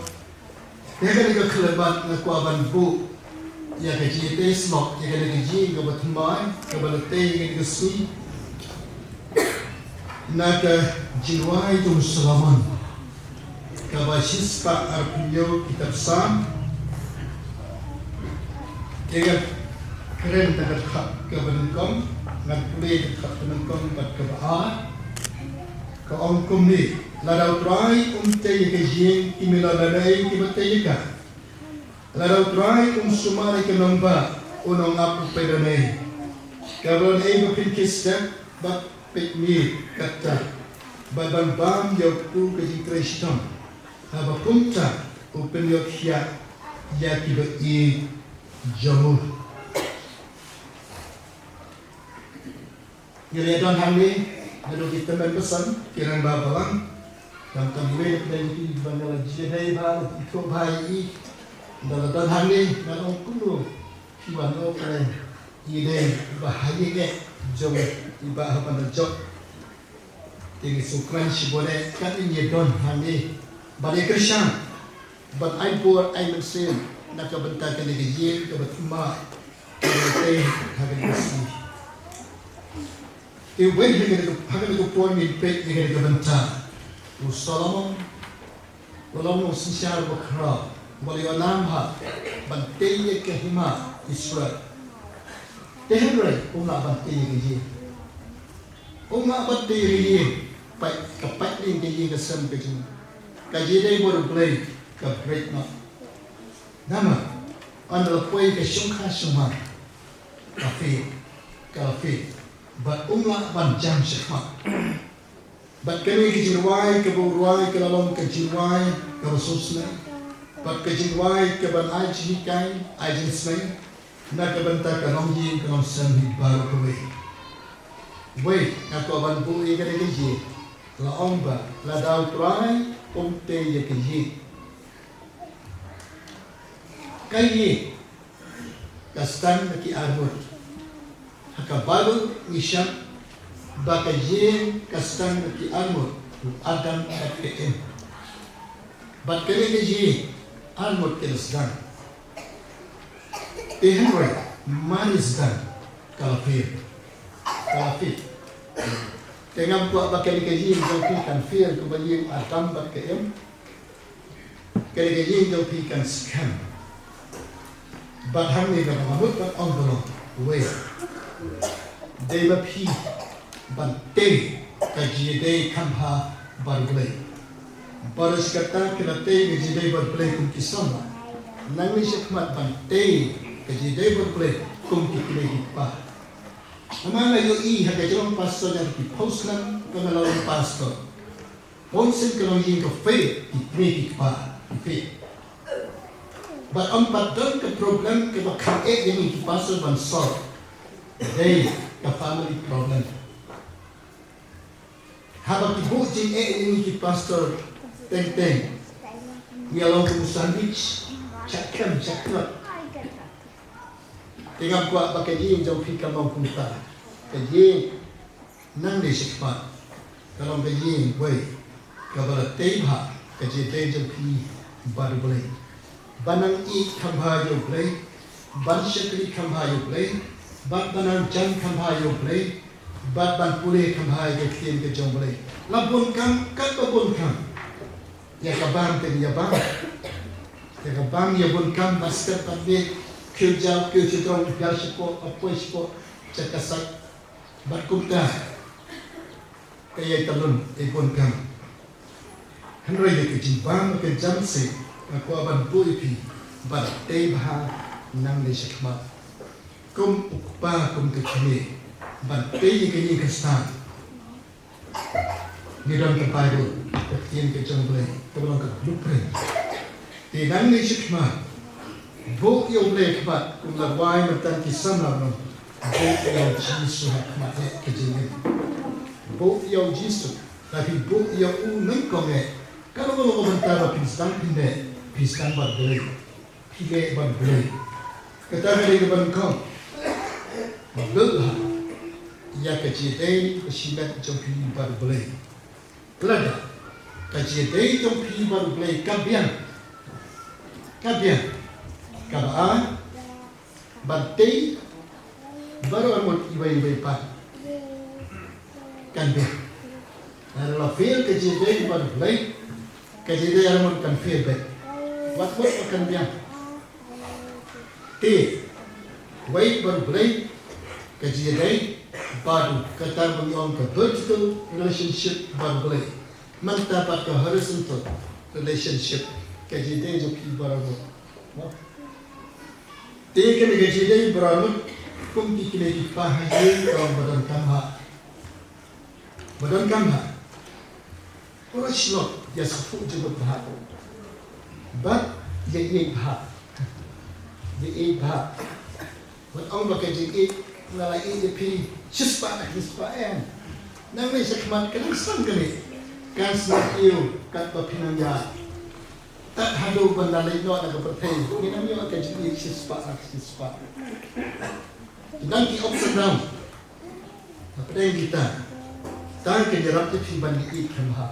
Te kane ka khyllipmat nga kwah ban buh ïa ka jingïatei shlok ïa kane ka jingim kaba thymmai kaba la tei ïa kane ka sngi na ka jingrwai jong u Solomon. Kaba shispah arphew hynñiew kitab Salm. Te ngan kren tang ka dkhot kaba nyngkong, ngan pule ka dkhot kaba nyngkong bad kaba ar. Ka ong kumne: Lada U Trai um tei ïa ka ïing, ki mih noh lane kiba tei ïa ka. Lada U Trai um sumar ïa ka nongbah, u nongap u peit lane. Ka ba don ei ba pynkhih step bad peit mih katta, bad ban bam ïa u ka jingtrei shitom. Haba kumta u pynïoh khiah ïa kiba ïeit jong u. Ngi la don hangne naduh ki tymmen basan, ki rangbah balang. Khamtam iwei na pdeng ki ba nga la jia dei ba la ithuh bha ïa i. Nda la don hangne, nga ong kumno ki wan ong kane, i dei ba ha ïing eh jong i Bah Haban Jok. Te ngi sngewkmen shibun eh, kat ngi don hangne ban ïa kyrshan, ban ai bor ai mynsiem na ka bynta kane ka ïing kaba thymmai, kaba tei ha kane ka sngi. Te wei ha kane ka, ha kane ka por ngin peit ïa kane ka bynta. U Solomon u long u nongsynshar bakhraw, u la ïoh nam ha ban tei ïa ka hima Israel. Te hynrei um lah ban tei ïa ka ïing. Um lah ban tei ïa ka ïing, peit ka peit ïa ka ïing ka sem ka jong. Ka jingïadei bad U Blei ka break noh. Namar ynda la poi ka shongkha shongman, ka fail, ka la fail. Bad um lah ban jam shakhmat. Bad kane ka jingrwai kaba u rwai ka la long ka jingrwai kaba sngewsynei. Bad ka jingrwai kaban ai jinghikai, ai jingsnei na ka bynta ka longïing ka longsem hi baroh kawei. Wei, nga kwah ban buh ïa kane ka ïing, la ong ba lada U Trai um tei ïa ka ïing, ka ïing ka sdang na ki arngut. Ha ka Baibl ngi shah ba ka ïing ka sdang na ki arngut, u Adam bad ka Im. Bad kane ka ïing arngut ka la sdang. Te hynrei mar sdang ka la fail. Ka la fail. Te ngam kwah ba kane ka ïing jong phi kan fail kumba ïing u Adam bad ka Im. Kane ka ïing jong phi kan skhem. Bad hangne kaba nga mut ban ong ka long, wei, dei ba phi ban tei ka jingïadei kham bha bad U Blei. Bad shi katta ki la tei ka jingïadei bad U Blei kum ki samla. Nangne shakhmat ban tei ka jingïadei bad U Blei kum ki kmie ki kpa. Namar nga ïohi ha ka jingim pastor, ïa ki post lang ka la long pastor. Bun sien ka longïing ka fail, ki kmie ki kpa ki fail. Bad ym pat don ka problem kaba kham eh ïa ngi ki pastor ban solve. Dei ka family problem. Haba ki buh jingeh ïa ngi ki pastor teng teng, ngi long kum u sandwich, sha khlem sha khlem. Te ngam kwah ba ka ïing jong phi kan long kumta. Ka ïing nangne shakhmat ka long ka ïing wei kaba la tei bha ka jingïadei jong phi bad U Blei. Ban nang ïeit kham bha ïa U Blei, ban shakri kham bha ïa U Blei, bad ban nang jan kham bha ïa U Blei, bad ban pule kham bha ïa ka ktien ka jong U Blei. La bun kam, katba bun kam. Ïa ka bam te ïa bam. Ïa ka bam ïa bun kam, bad step bad ne, kiew jaw, kiew shadrong, biar shapoh, apoi shapoh, cha ka sait. Bad kumta ka ïai talun ïa bun kam. Hynrei ïa ka jingbam ka jam se, nga kwah ban buh ïa phi ban tei bha nangne shakhmat. Kum u kpa kum ka kmie ban tei ïa ka ïing Khristan. Ngi don ka Baibl, ka ktien ka jong U Blei, kaba long ka blueprint. Te nangne shakhmat, buh ïa U Blei khmat, kum la rwai mynta ki samla, buh ïa U Jisu ha khmat eh ka jingim. Buh ïa U Jisu, lada phi buh ïa u nyngkong eh, ka long ka long ka bynta ba phin sdang phin leh, phin sdang bad U Blei. Phi leh bad U Blei. Kata ka dei kaba nyngkong. Build ha ïa ka jingïadei ka shimet jong phi bad U Blei. Lada ka jingïadei jong phi bad U Blei ka biang, ka biang, kaba ar, ban tei baroh arngut iwei iwei pat, kan biang. Lada la fail ka jingïadei bad U Blei, ka jingïadei arngut kan fail beit. Wat mut ba kan biang. Te wei bad U Blei, ka jingïadei bad u, kata ba ngi ong ka vertical relationship bad U Blei. Mynta pat ka horizontal relationship ka jingïadei jong phi baroh. Te kane ka jingïadei baroh kum ki kmie ki kpa ha ïing ka long ba donkam ha. Ba donkam ha. Ura shlok ïa sngewthuh jingmut bha. Bad ïa ïeit bha. Ïa ïeit bha. Wat ong ba ka jingïeit nga la ïeit ïa phi shispah na shispah em. Nangne shakhmat ka nang sdang kane. Kan sngewthuh kat ba phi nang ïa. Tad haduh ban da leit noh na ka pyrthei. Ngi nang ïoh ka jingïeit shispah na shispah. Nang ki ups and down. Hapdeng kita. Tang ka ïarap ïa phi ban ïeit kham ha.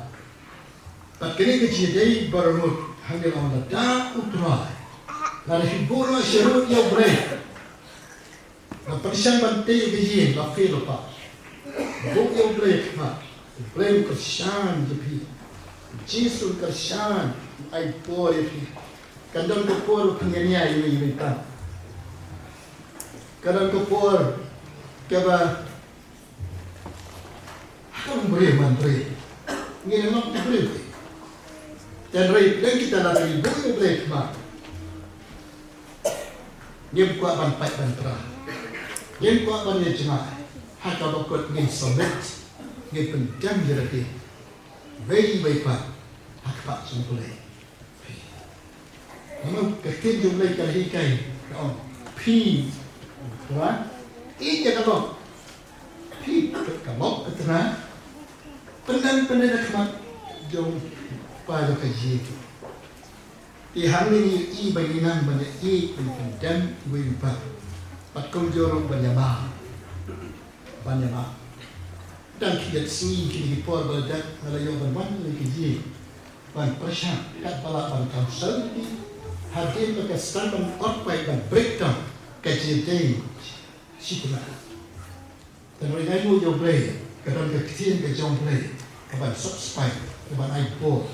Bad kane ka jingïadei baroh hangne long lada U Trai. Lada phi buh noh sharud ïa U Blei. Nga pyrshang ban tei ïa ka ïing la phi la pa. Buh ïa U Blei khmat. U Blei u kyrshan ïa phi. Jisu u kyrshan u ai por ïa phi. Kan don ka por phin ïa ïa ïa ïa. Kan don ka por kaba Ha ka long briew man briew. Ngi la long briew. Tang briew dang kita la ri briew briew ma. Ngim kwah ban pait ban pra. Ngim kwah ban ïa jngai. Ha kaba kut ngin submit. Ngin pyndem ïa lade. Wei wei pat. Ha kaba jong Blei. Namar ka ktien jong U Blei ka la hikai ka ong phi, wa, ïeit ïa ka lok. Phi ka lok ka tnga. Pyndem pyndem ha khmat jong Kpa jong ka ïing. Te hangne ngi ïohi ba ngi nang ban ïeit ban pyndem iwei i pa. Pat kumjuh ruh ban ïamap. Ban ïamap. Dang khyndiat sngi kine ki por ba la dep nga la ïoh ban wan ïa ki ïing ban pyrshang kat ba lah ban counsel ïa ki hadien ba ka sdang ban ot pai ban breakdown ka jingïadei shi kynnoh. Tang hynrei nga ïoh ïa U Blei ka don ka ktien ka jong U Blei ka ban sop spine ka ban ai bor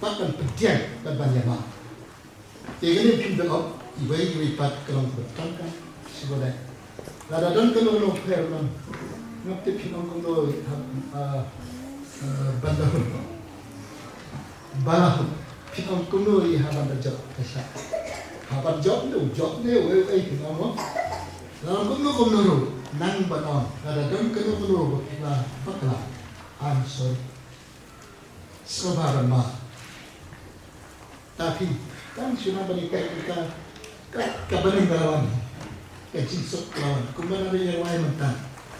bad ban pdiang bad ban ïamap. Te kane phin da ong iwei iwei pat ka long kaba tang ka shu ba dei. Lada don kano kano pher nang ngam tip phin ong kumno ha, ah, ah, ban da hun. Ba la hun phin ong kumno i ha ban da jop ka sha. Ha ban jop ne u jop ne uwei uwei phin ong mo. Lada kumno kumno ruh nang ban ong lada don kano kano ba phi la bakla. I'm sorry. Sngewbha ban map. Ta phi tang shu nang ban ïa ka ka ka byneng ka la wan. Ka jingsuk ka la wan. Kumba nga la ïa wai mynta.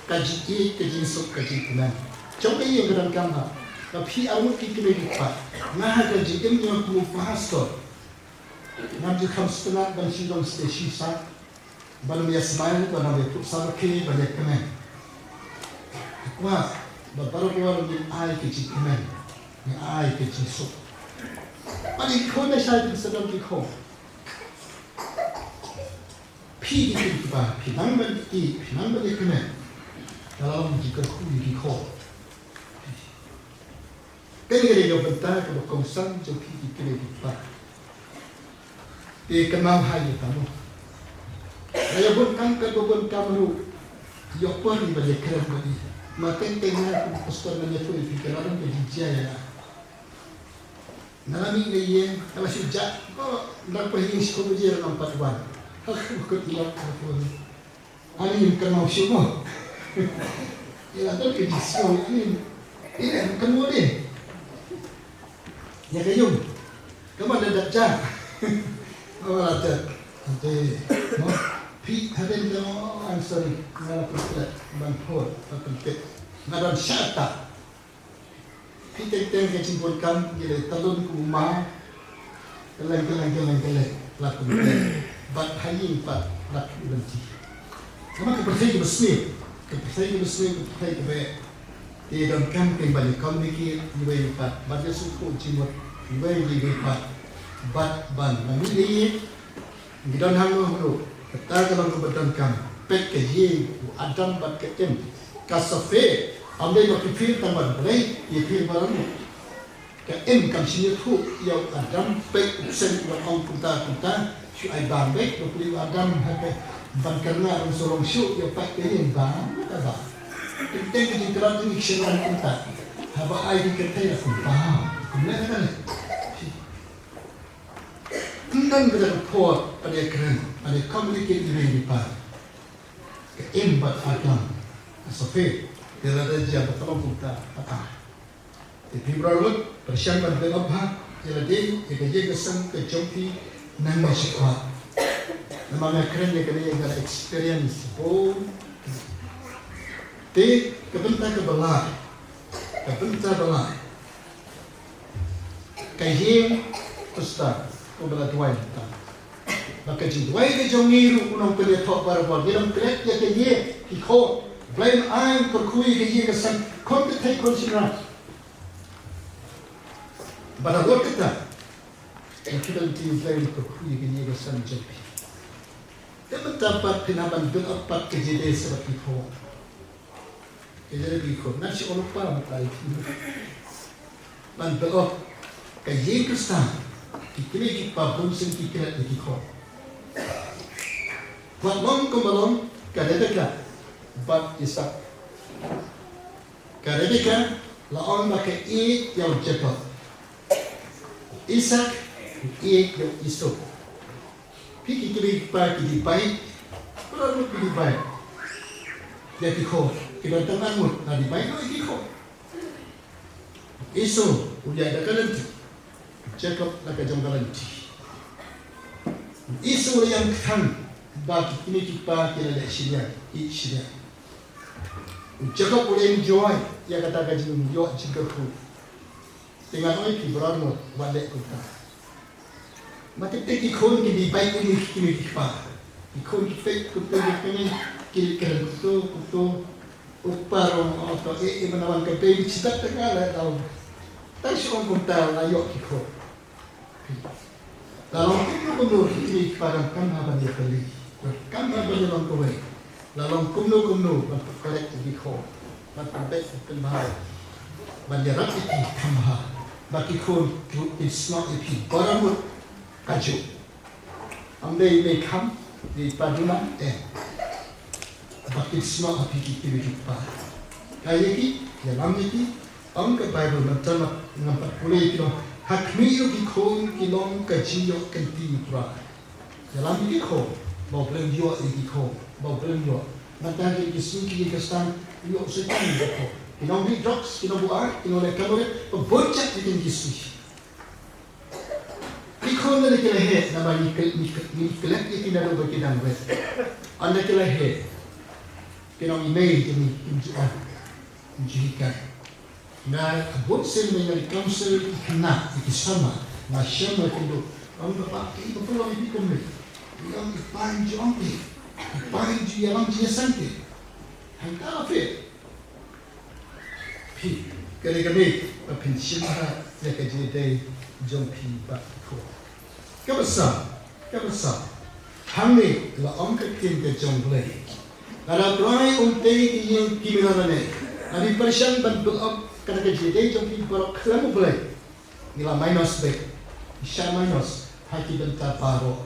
Ka jingïeit, ka jingsuk, ka jingkmen. Jong ka ïing ka donkam ha. Ba phi arngut ki kmie ki kpa. Nga ha ka jingim jong nga kum u pastor. Ngam ju kham sngewtynnat ban shu long shisha. Ban ym ïa smile, ban ym ïa put sa ba ki, ban ïa kmen. Nga kwah ba baroh ngin ai ka jingkmen, ngin ai ka jingsuk. Ban ïa khun da shai pynsadong ki khun. Phi ki phi ki ba, phi nang ban ïa, phi nang ban ïa kmen. Ka la long jingkyrkhu ïa ki khun. Kane ka dei ka bynta kaba kongsan jong phi ki kmie ki kpa. Te kynmaw ha ïa ka mo. Nga ïa bun kam katba bun kam ruh. Ïoh por ïa ba ïa kren bad i. Ma teng teng nga kum pastor nga ïathuh ïa phi ka la don ka jingjia ïa nga. Nga la mih na ïing nga la shu jah. Ko nang pa ïing shi kum baje ngam pat wan. Ha ka kut ïa ka phone. Ani ym kynmaw shuh mo. Ïa la don ka jingsngew ani ym kynmaw de. Ïa ka ïung. Ka ban da dap ja. Ka ban da dap. Ante mo. Phi hadien ka mo, I'm sorry. Nga la pynplet ban phone ban pynplet. Nga don shata. Phi teng teng ka jingbun kam ngi la talun kum u ma. Kylleng kylleng kylleng kylleng la kum kylleng. Bad ha ïing pat la kum lynti. Namar ka pyrthei ka basniew, ka pyrthei ka basniew, ka pyrthei ka beh. Te donkam kein ban ïa communicate iwei iwei pat bad ïa sngewthuh jingmut iwei iwei pat bad ban nang ïa Ngi don hangne ruh, kata ka long kaba donkam, peit ka ïing u Adam bad ka Im. Ka safe, ym dei ba ki pyrshang tang ban Blei, ki pyrshang baroh. Ka Im kam shym ïathuh ïa u Adam, peit u seng u ong kumta kumta, shu ai bam beit, ba phi u Adam ha ka ban kyrngah rung surong shu ïa peit ka ïing bam, ka bam. Teng teng ka jingkyrpad ngi shu wan kumta. Haba ai ki kyrteng la kumba kumne ka ne. Ym don ka por ban ïakren, ban ïa communicate ïa ki para. Ka im bad ka tam. Ka sa phi. Te lada jia ba ka long kumta ka ta. Te phi baroh lut pyrshang ban build up ha ïa lade, ïa ka ïing ka sem ka jong phi. Nang ma shi kwah. Namar nga kren ïa kane ïa ka experience bun. Te ka bynta kaba lai, ka bynta ba lai, ka ïing Khristan kumba la duwai mynta. Ba ka jingduwai ka jong ngi ruh u nongpynïathoh barabor, ngi nang klet ïa ka ïing, ki khun. Blei un ai kyrkhu ïa ka ïing ka sem, khun kynthei khun shynrang. Bad halor kata, ngi kyrkhu ïa Blei un kyrkhu ïa ka ïing ka sem jong phi. Te mynta pat phin hap ban build up pat ka jingïadei sa bad ki khun. Ka jingïadei ki khun. Ngan shu ong lypa mynta ïa phi. Ban build up ka ïing Khristan, ki kmie ki kpa bun sien ki klet ïa ki khun. Wat long kumba long, ka Rebecca bad Isak. Ka Rebecca la ong ba ka ïeit ïa u Jakob. Isak, u ïeit ïa u Esau. Phi ki kmie ki kpa ki debate, baroh ki debate ïa ki khun, ki don tang ngut, la debate noh ïa ki khun. Esau u ïaid da ka lynti, Jakob da ka jong ka lynti. Esau la ïeng kthang ba ki kmie ki kpa ki la leh shiliang, ïeit shiliang. U Jakob u la enjoy ïa kata ka jingïoh jingkyrkhu. Te ngan ong ïa phi baroh ngut, wat leh kumta. Ma tip te ki khun ki debate ïa ki kmie ki kpa. Ki khun ki peit kumta ki kmie ki kren kumta kumta. U kpa ruh u ong to eh eh, mynta wan ka bei shitat te nga la dau. Tang shu ong kumta la ïoh ki khun. La long kumno kumno ki kmie ki kpa donkam ha ban ïa pynlong. Donkam ha ban ïa long kawei. La long kumno kumno ban pyncorrect ïa ki khun. Ban pynbeit ban pynbha. Ban ïarap ïa ki kham bha. Ba ki khun kin snoh ïa phi baroh ngut. Kajuh. Ym dei mei kham, dei pa duna, eh. Ba kin snoh ha phi ki kmie ki kpa. Ka ïa ki, ïalam ïa ki, ong ka Baibl mynta ngam pat pule ïa ki long. Ha khmih ruh ki khun ki long ka jingïoh kynti U Trai. Ïalam ïa ki khun, ba U Blei un ïoh ïa ki khun, ba U Blei un ïoh. Mynta ki ki sngi ki Khristan, ïoh Soitan ïa ki khun. Ki nong ri drugs, ki nong buaid, ki nong leh kamore, ba bun jait ïa ki sngi. Ki khun lada ki la heh, namar ngi klet, ngi klet, ngi klet ïa ki naduh ba ki dang rit. Ynda ki la heh, ki nong i mei jong ngi kim ju ong, kim ju hikai. Nga bun sien ba nga counsel ïa ki khynnah, ïa ki samla, nga shem ïa ki naduh. Ong ba pa, i ba pynlong ïa phi kumne. I ong i pa im ju ong phi. I pa im ju ïalam jingïaseng phi. Hangta la phi. Phi, kane kane, ba phin shim bha ïa ka jingïadei jong phi bad ki khun. Kaba saw, kaba saw. Hangne la ong ka ktien ka jong Blei. Lada U Trai um tei ïa ki ïing ki mila lane. Lada phi pyrshang ban build up kata ka jingïadei jong phi baroh khlem U Blei. Ngi la minus beit. Ngi shah minus ha ki bynta baroh.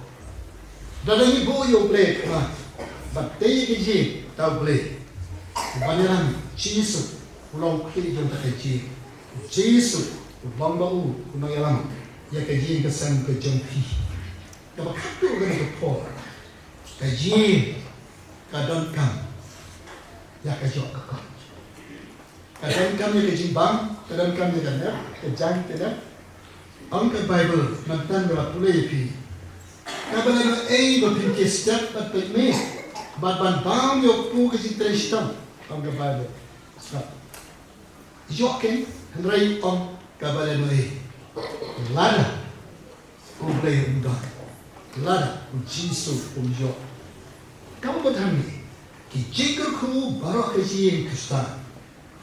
Lada ngi buh ïa U Blei khmat, bad tei ïa ka jingïadei U Blei. Ban ïalam Jisu u long u khlieh jong kata ka jingïadei. Jisu u long ba u u nongïalam ïa ka ïing ka sem ka jong phi. Kaba khatduh kane ka por, ka jingïadei ka donkam ïa ka ïoh ka kot. Ka donkam ïa ka jingbam, ka donkam ïa ka nep, ka jaiñ ka nep. Ong ka Baibl, mynta nga la pule ïa phi. Kaba lehnohei ba phin khie step bad peit me. Bad ban bam ïa u kpu ka jingtrei shitom. Ong ka Baibl. Stop. Ïoh kein, hynrei ong kaba lehnohei. Lada U Blei um don. Lada U Jisu um ïoh. Kaba bteng hi, ki jingkyrkhu baroh ka jingim Khristan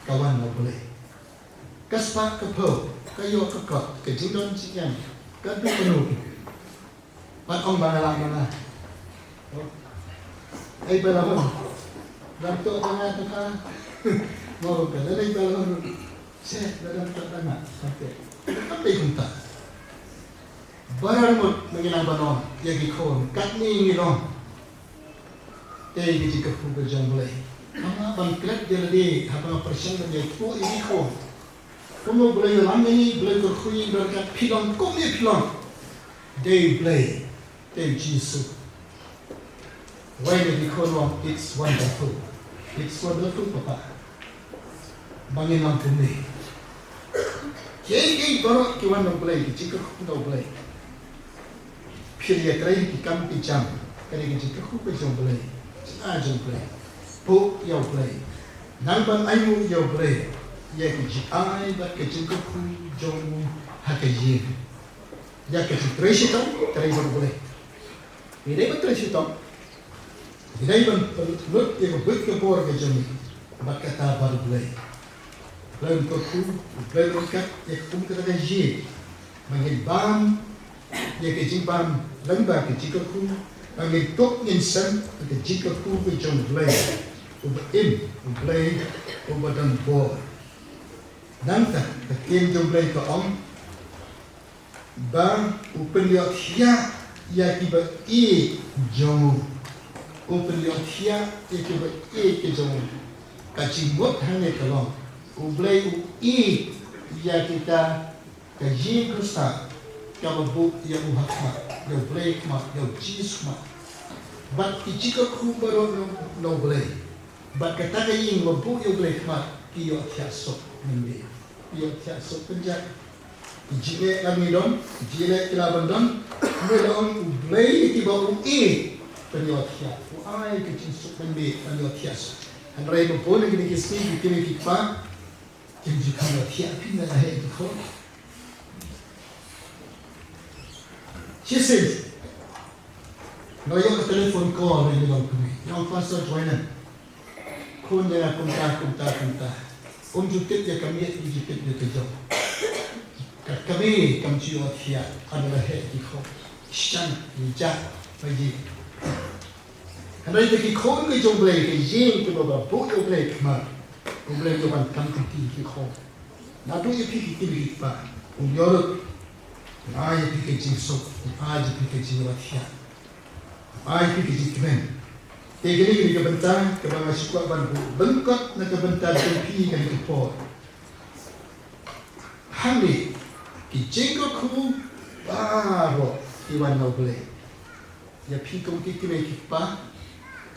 ka wan na U Blei. Ka spah ka phew, ka ïoh ka kot, ka jingdon jingem, ka duk ka nuk. Wat ong ba nga lah ma nga. Ai ba la hun. Dang to ba nga to ka. Mo ka la ai ba la hun. Che la dang to ba nga. Okey. Ka dei kumta. Baroh ngut ngi nang ban ong ïa ki khun, katne ngi long. Te ngi jingkyrkhu ka jong U Blei. Haba nga ban klet ïa lade, haba nga pyrshang ban ïathuh ïa ki khun. Kumno Blei u ïalam ïa ngi, Blei u kyrkhu ïa ngi, Blei u ong phi long kumne phi long. Dei Blei, dei Jisu. Wei na ki khun u ong, "It's wonderful. It's wonderful, Papa." Ba ngin long kumne. Kiei kiei baroh ki wan na u Blei, ki jingkyrkhu na u Blei. Phi ïa trei ki kam ki jam, kane ka jingkyrkhu ka jong u Blei, jingai jong u Blei. Buh ïa u Blei. Nang ban ainguh ïa u Blei ïa ki jingai bad ka jingkyrkhu jong u ha ka ïing. Ïa ka jingtrei shitom, trei bad u Blei. Ngi dei ban trei shitom. Ngi dei ban pynlut ïa ka buit ka bor ka jong ngi bad kata bad u Blei. Blei un kyrkhu, Blei un kat ïa ka kum kata ka ïing. Ba ngin bam ïa ka jingbam lyngba ka jingkyrkhu. Ba ngin tuh ngin sem ïa ka jingkyrkhu ka jong u Blei uba im, u Blei uba don bor. Nangta ka ktien jong u Blei ka ong, ba u pynïohthiah ïa kiba ïeit jong u. U pynïohthiah ïa kiba ïeit ki jong u. Ka jingmut hangne ka long, u Blei u ïeit ïa kita ka ïing Khristan kaba buh ïa u ha khmat, ïa u Blei khmat, ïa u Jisu khmat. Bad ki jingkyrkhu baroh na u Blei. Bad kata ka ïing ba buh ïa u Blei khmat, ki ïohthiah suk mynmiet. Ki ïohthiah suk pynjah. Ki jingeh la ngi don, ki jingeh ki la ban don. Hynrei la ong u Blei kiba u ïeit, pynïohthiah. U ai ka jingsuk mynmiet, pynïohthiah suk. Hynrei ba bun na kine ki sngi ki kmie ki kpa kim ju kham ïohthiah phi na la heh ki khun. Shisien nga la ïoh ka telephone call na une u kmie. Ïa u Pastor Joyner. Khun jong nga kumta, kumta, kumta. Um ju tip ïa ka miet, um ju tip ïa ka jong. Ka kmie kam ju ïohthiah, ka la heh ki khun. Shan, ïa ja, ba ji. Hynrei ïa ki khun ki jong u Blei, ki ïing kiba buh ïa u Blei khmat. U Blei u wan kam ki ki khun. Naduh ïa phi ki kmie ki kpa. U ïoh ruh. Ai ïa phi ka jingsuk, ai ïa phi ka jingïohthiah. Ai phi ka jingkmen. Te kane ka dei ka bynta kaba nga shu kwah ban buh lyngkot na ka bynta jong phi kane ka por. Hangne ki jingkyrkhu baroh ki wan na u Blei. Ïa phi kum ki kmie ki kpa,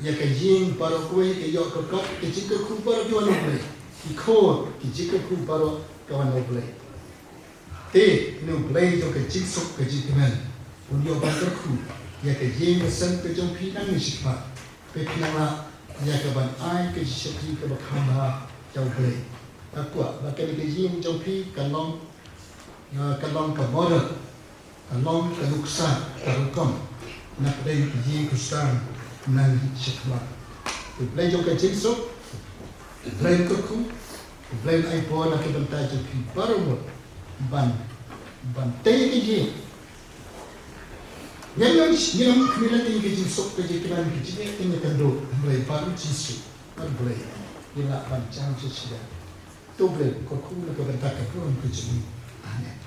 ïa ka ïing baroh kawei ka ïoh ka kot, ki jingkyrkhu baroh ki wan na u Blei. Ki khun, ki jingkyrkhu baroh ka wan na u Blei. Te une u Blei jong ka jingsuk ka jingkmen un ïoh ban kyrkhu ïa ka ïing ka sem ka jong phi nangne shakhmat. Phi nang lah ïa ka ban ai ka jingshakri kaba kham bha ïa u Blei. Nga kwah ba kane ka ïing jong phi kan long, ah, kan long ka model, kan long ka nuksa, ka rukom na pdeng ka ïing Khristan nangne shakhmat. U Blei jong ka jingsuk, u Blei kyrkhu, u Blei ai bor na ka bynta jong phi baroh mut ban, ban tei ka ïing. Ngan ong, ngan ong khmih lynti ka jingsuk, ka jingkmen, ka jingeh, ka jingkynduh, hynrei bad u Jisu, bad u Blei, ngi lah ban jam shisha. To u Blei u kyrkhu na ka bynta ka burom ka jong u. Amen.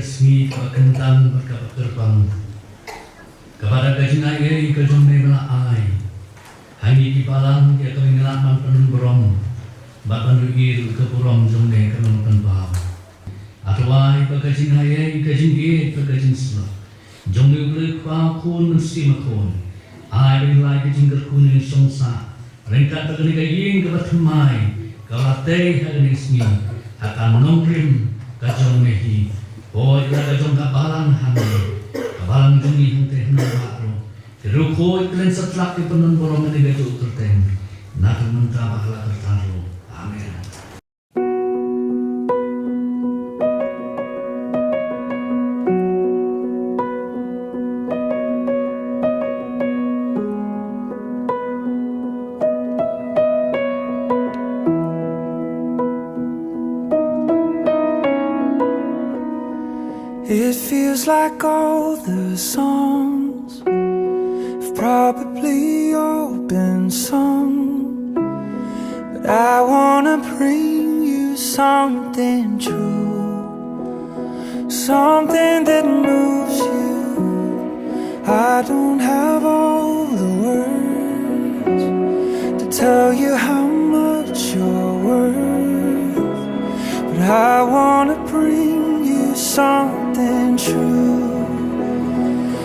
Sngi kaba kyntang bad kaba kyrpang, kaba da ka jingaiei ka jong me ba la ai ha ngi ki balang ïa kaba ngin lah ban pynburom bad ban ïohi ruh ka burom jong me ka long pynpaw. Hato ai ba ka jingaiei, ka jingïeit bad ka jingslap jong me U Blei Kpa, U Khun, Mynsiem Bakhuid, ai ba ngin lai ka jingkyrkhu ne shongsah ryngkat bad kane ka ïing kaba thymmai kaba tei ha kane ka sngi ha ka nongrim ka jong me hi. Hooid la ka jong ka balang hangne, ka balang jong ngi hangtei hangne ruh, ki riewkhuid ki leng satlak ki pynbun burom ïa kane ka jong u kyrteng na ka mynta bad ha la ka kyrdan ruh. Amen. It feels like all the songs have probably all been sung, but I wanna bring you something true, something that moves you. I don't have all the words to tell you how much you're worth, but I wanna bring you something true,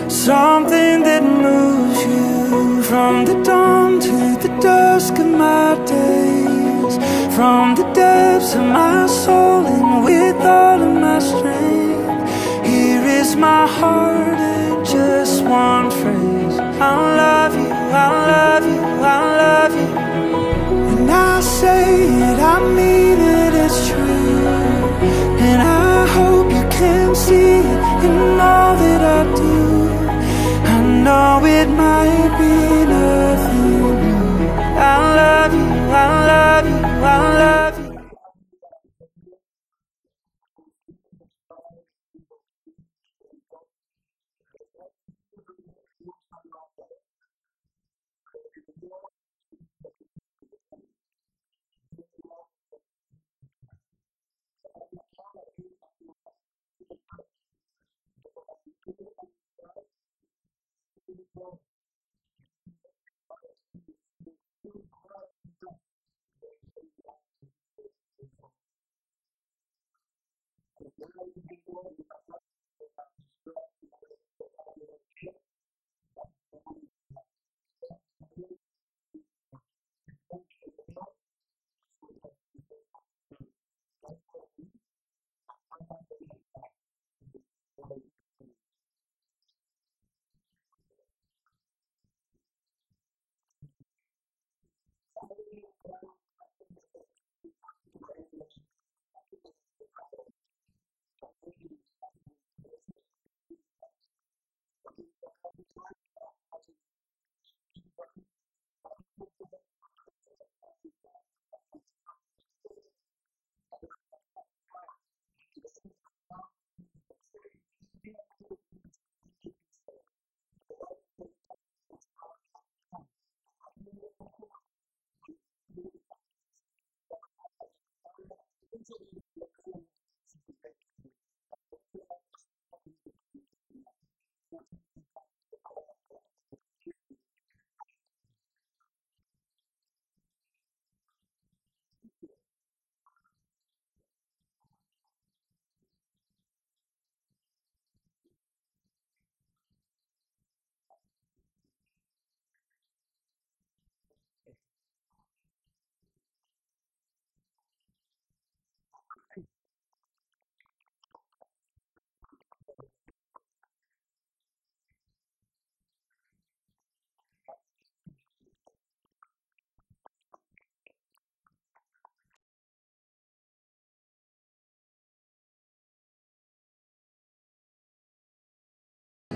something that moves you from the dawn to the dusk of my days, from the depths of my soul and with all of my strength. Here is my heart and just one phrase: I love you, I love you, I love you. And I say it, I mean it, it's true. And I hope you can see it in all that I do. I know it might be nothing new. I love you, I love you, I love you.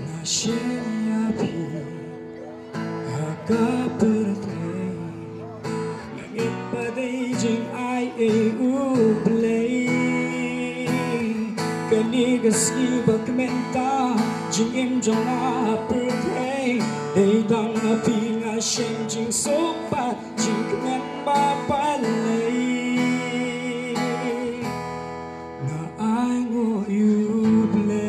Nga shim ïa phi ha ka pyrthei, nga ngeit ba dei jingaiei U Blei. Kane ka sngi ba kmen ta jingim jong nga ha pyrthei, dei tang ha phi nga shem jingsuk bad jingkmen ba balei. Nga ainguh ïa U Blei.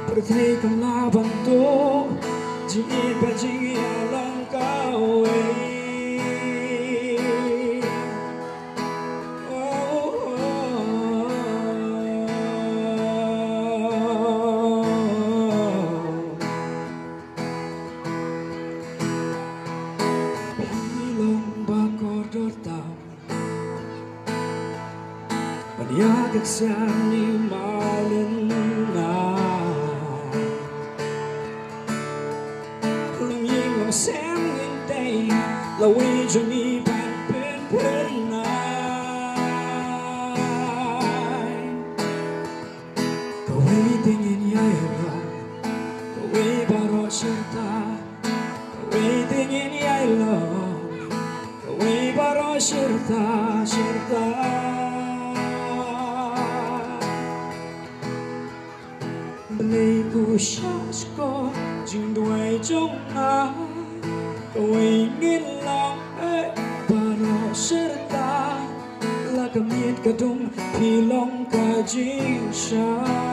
Pyrthei kam lah ban tuh jingïeit bad jingïalang kawei. Oh, oh, oh. Phi long ba kordor tam ban ïa ka ksiar ne malinai. Longïing longsem ngin tei, lawei jong ngi ban pynphyrnai. Kawei te ngin ïai long, kawei baroh shirta. Kawei te ngin ïai long, kawei baroh shirta, shirta. Blei u shah shkor jingduwai jong nga. Kawei ngin long eh baroh shirta. La ka miet ka dung phi long ka jingshai.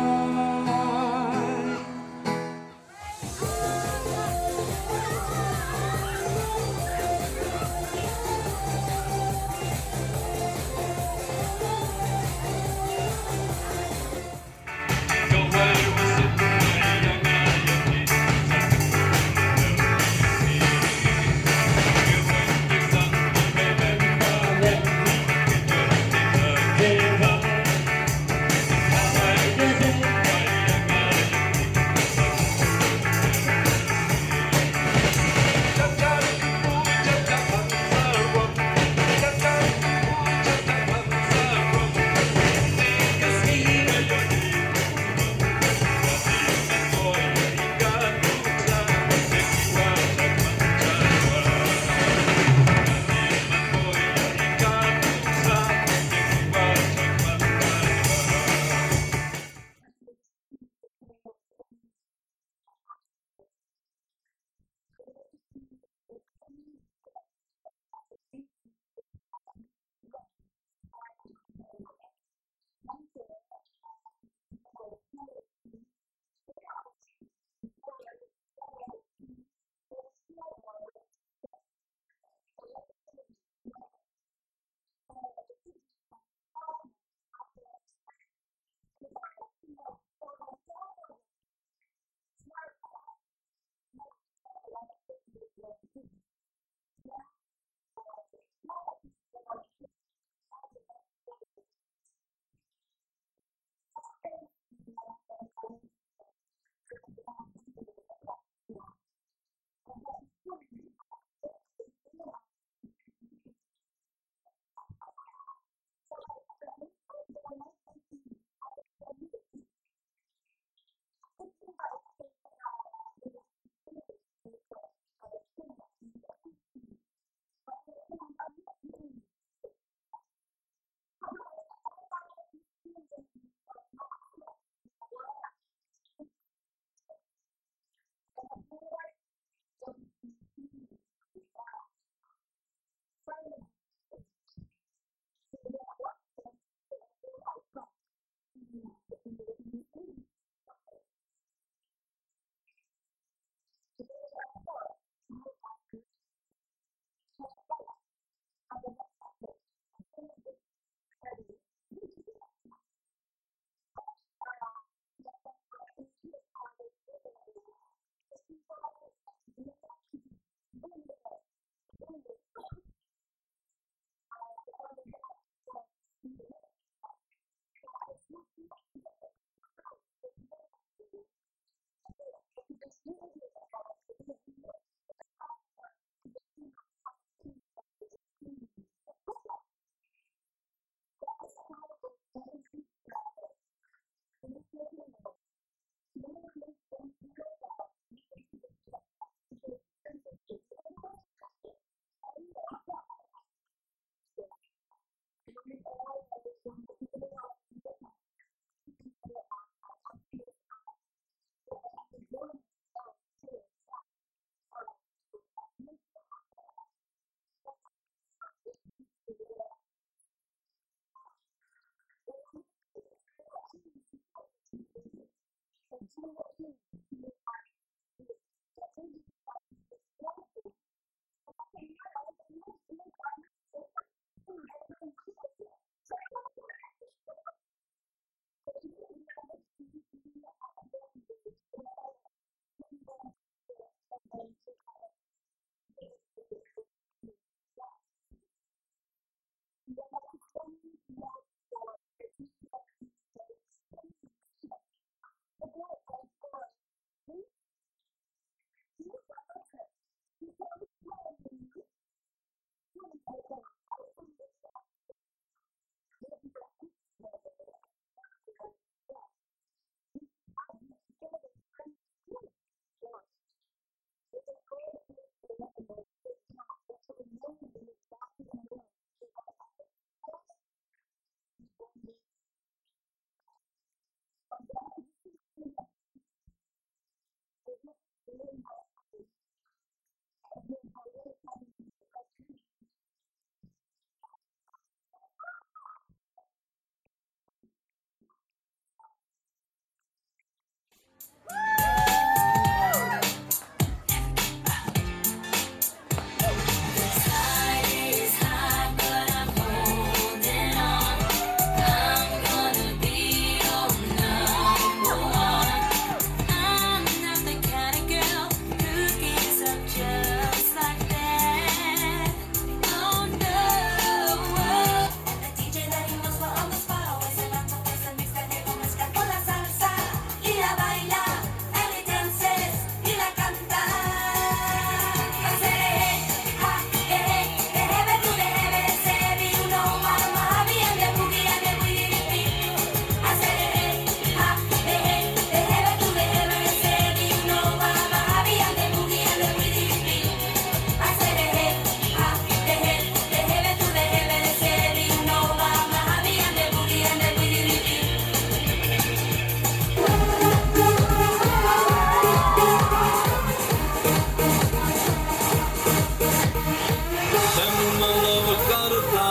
ਤੈਨੂੰ ਮਤਲਬ ਕਰਦਾ,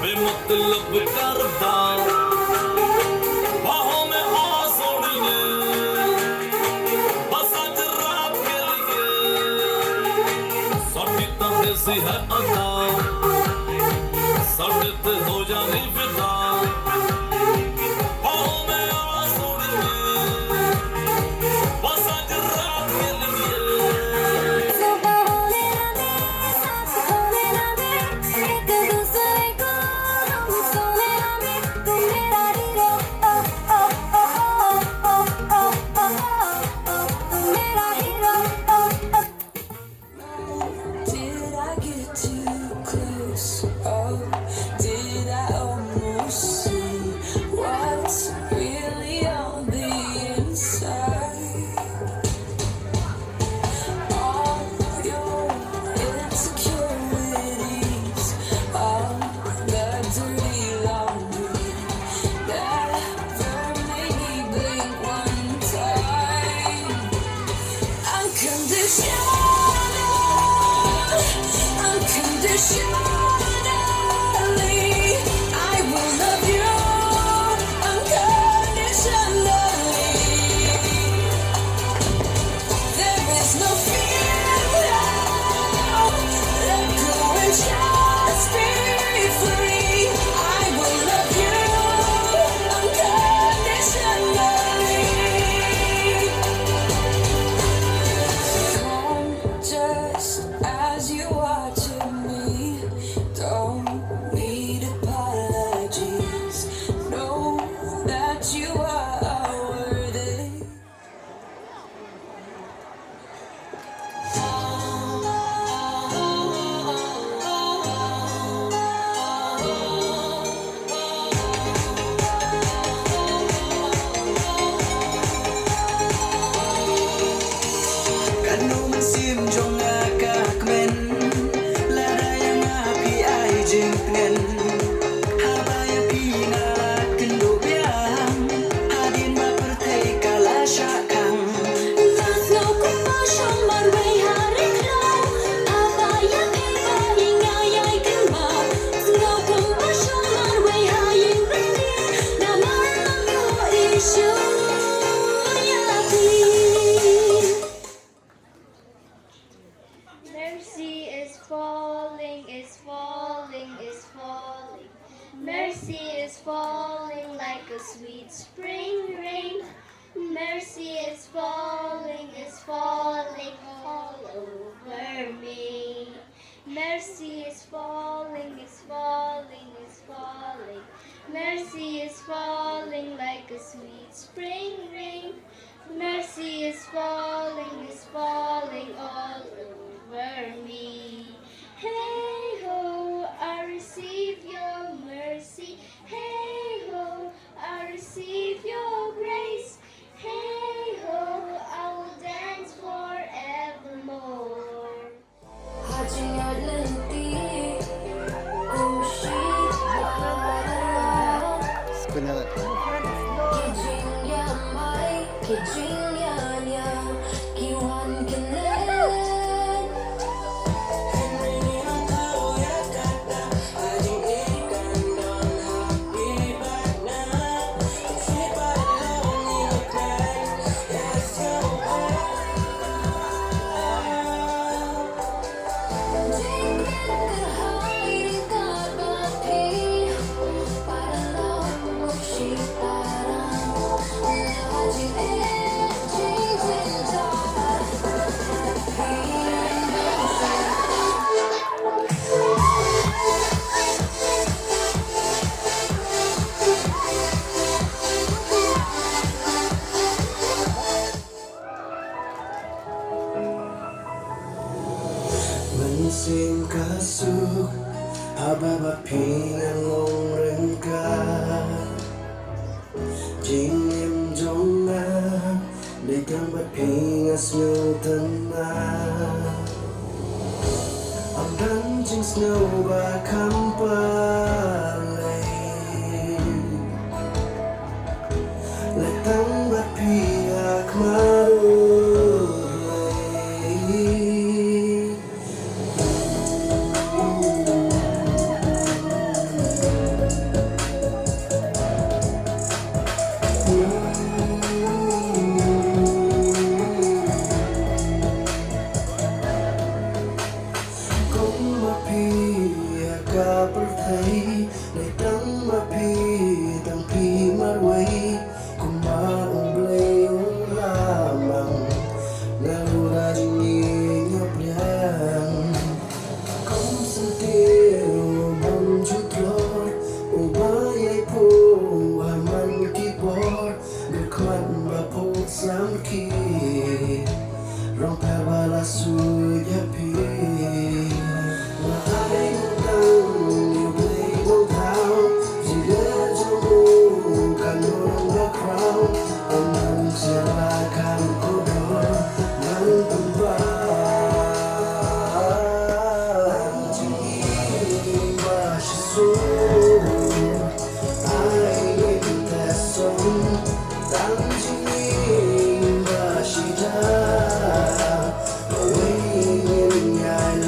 ਬੇਮਤਲਬ ਕਰਦਾ, ਬਾਹੋਂ ਮੈਂ ਆ ਸੋਹਣੀਏ, ਬਸ ਅੱਜ ਰਾਤ ਕੇ ਲੀਏ। ਸਾਡੀ ਤਾਂ ਦੇਸੀ ਹੈ ਅਦਾ, ਸਾਡੇ ਤੇ ਹੋ ਜਾਣੀ ਫਿਦਾ। ਓ ਮੈਂ ਆ ਸੋਹਣੀਏ, ਬਸ ਅੱਜ ਰਾਤ ਕੇ ਲੀਏ। सुबह होने ना दे, साथ होने ना दे, एक दूसरे को हम सोने ना दे। तू मेरा हीरो, ओ, ओ, तू मेरा हीरो, ओ, ओ। Did I get too close? Oh, did I almost see what's really on the inside? All your insecurities, all the dirty laundry. Never made me blink one time. Unconditional, unconditionally, I will love you unconditionally. There is no fear now. Let go and just be free. I will love you unconditionally. Come just as you are to me. Mercy is falling, is falling all over me. Mercy is falling, is falling, is falling. Mercy is falling like a sweet spring rain. Mercy is falling, is falling all over me. Hey ho, I receive your mercy. Hey ho, I receive your grace. Hey ho, I will dance forevermore. Mynsiem ka suk haba ba phi ngan long ryngkat. Jingim jong nga dei tang bad phi nga sngewtynnat. Ym don jingsngew ba kham pale. Leh tang bad phi ha khmat U Blei. Kumba phi ha ka pyrthei, dei tang ma phi, tang phi marwei. Kumba U Blei u la mang, nga lura jingïeit nga pliang. Kum syntiew bym ju tlor, uba ïai phuh ha man ki por, dur khmat ba phuh samrkhie, rong phar ba la suid ha phi. Nga ai nongtang ïa U Blei Nongthaw, jingïeit jong u kan long bakhraw, ym don shuh ba kan kordor, ngan pynbna. Tang jingim ba shisha, ai ngin test song. Tang jingim ba shida, kawei ngin ïai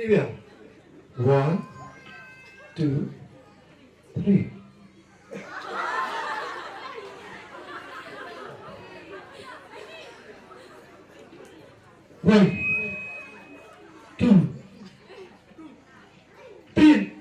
One, two, three. One, two, three.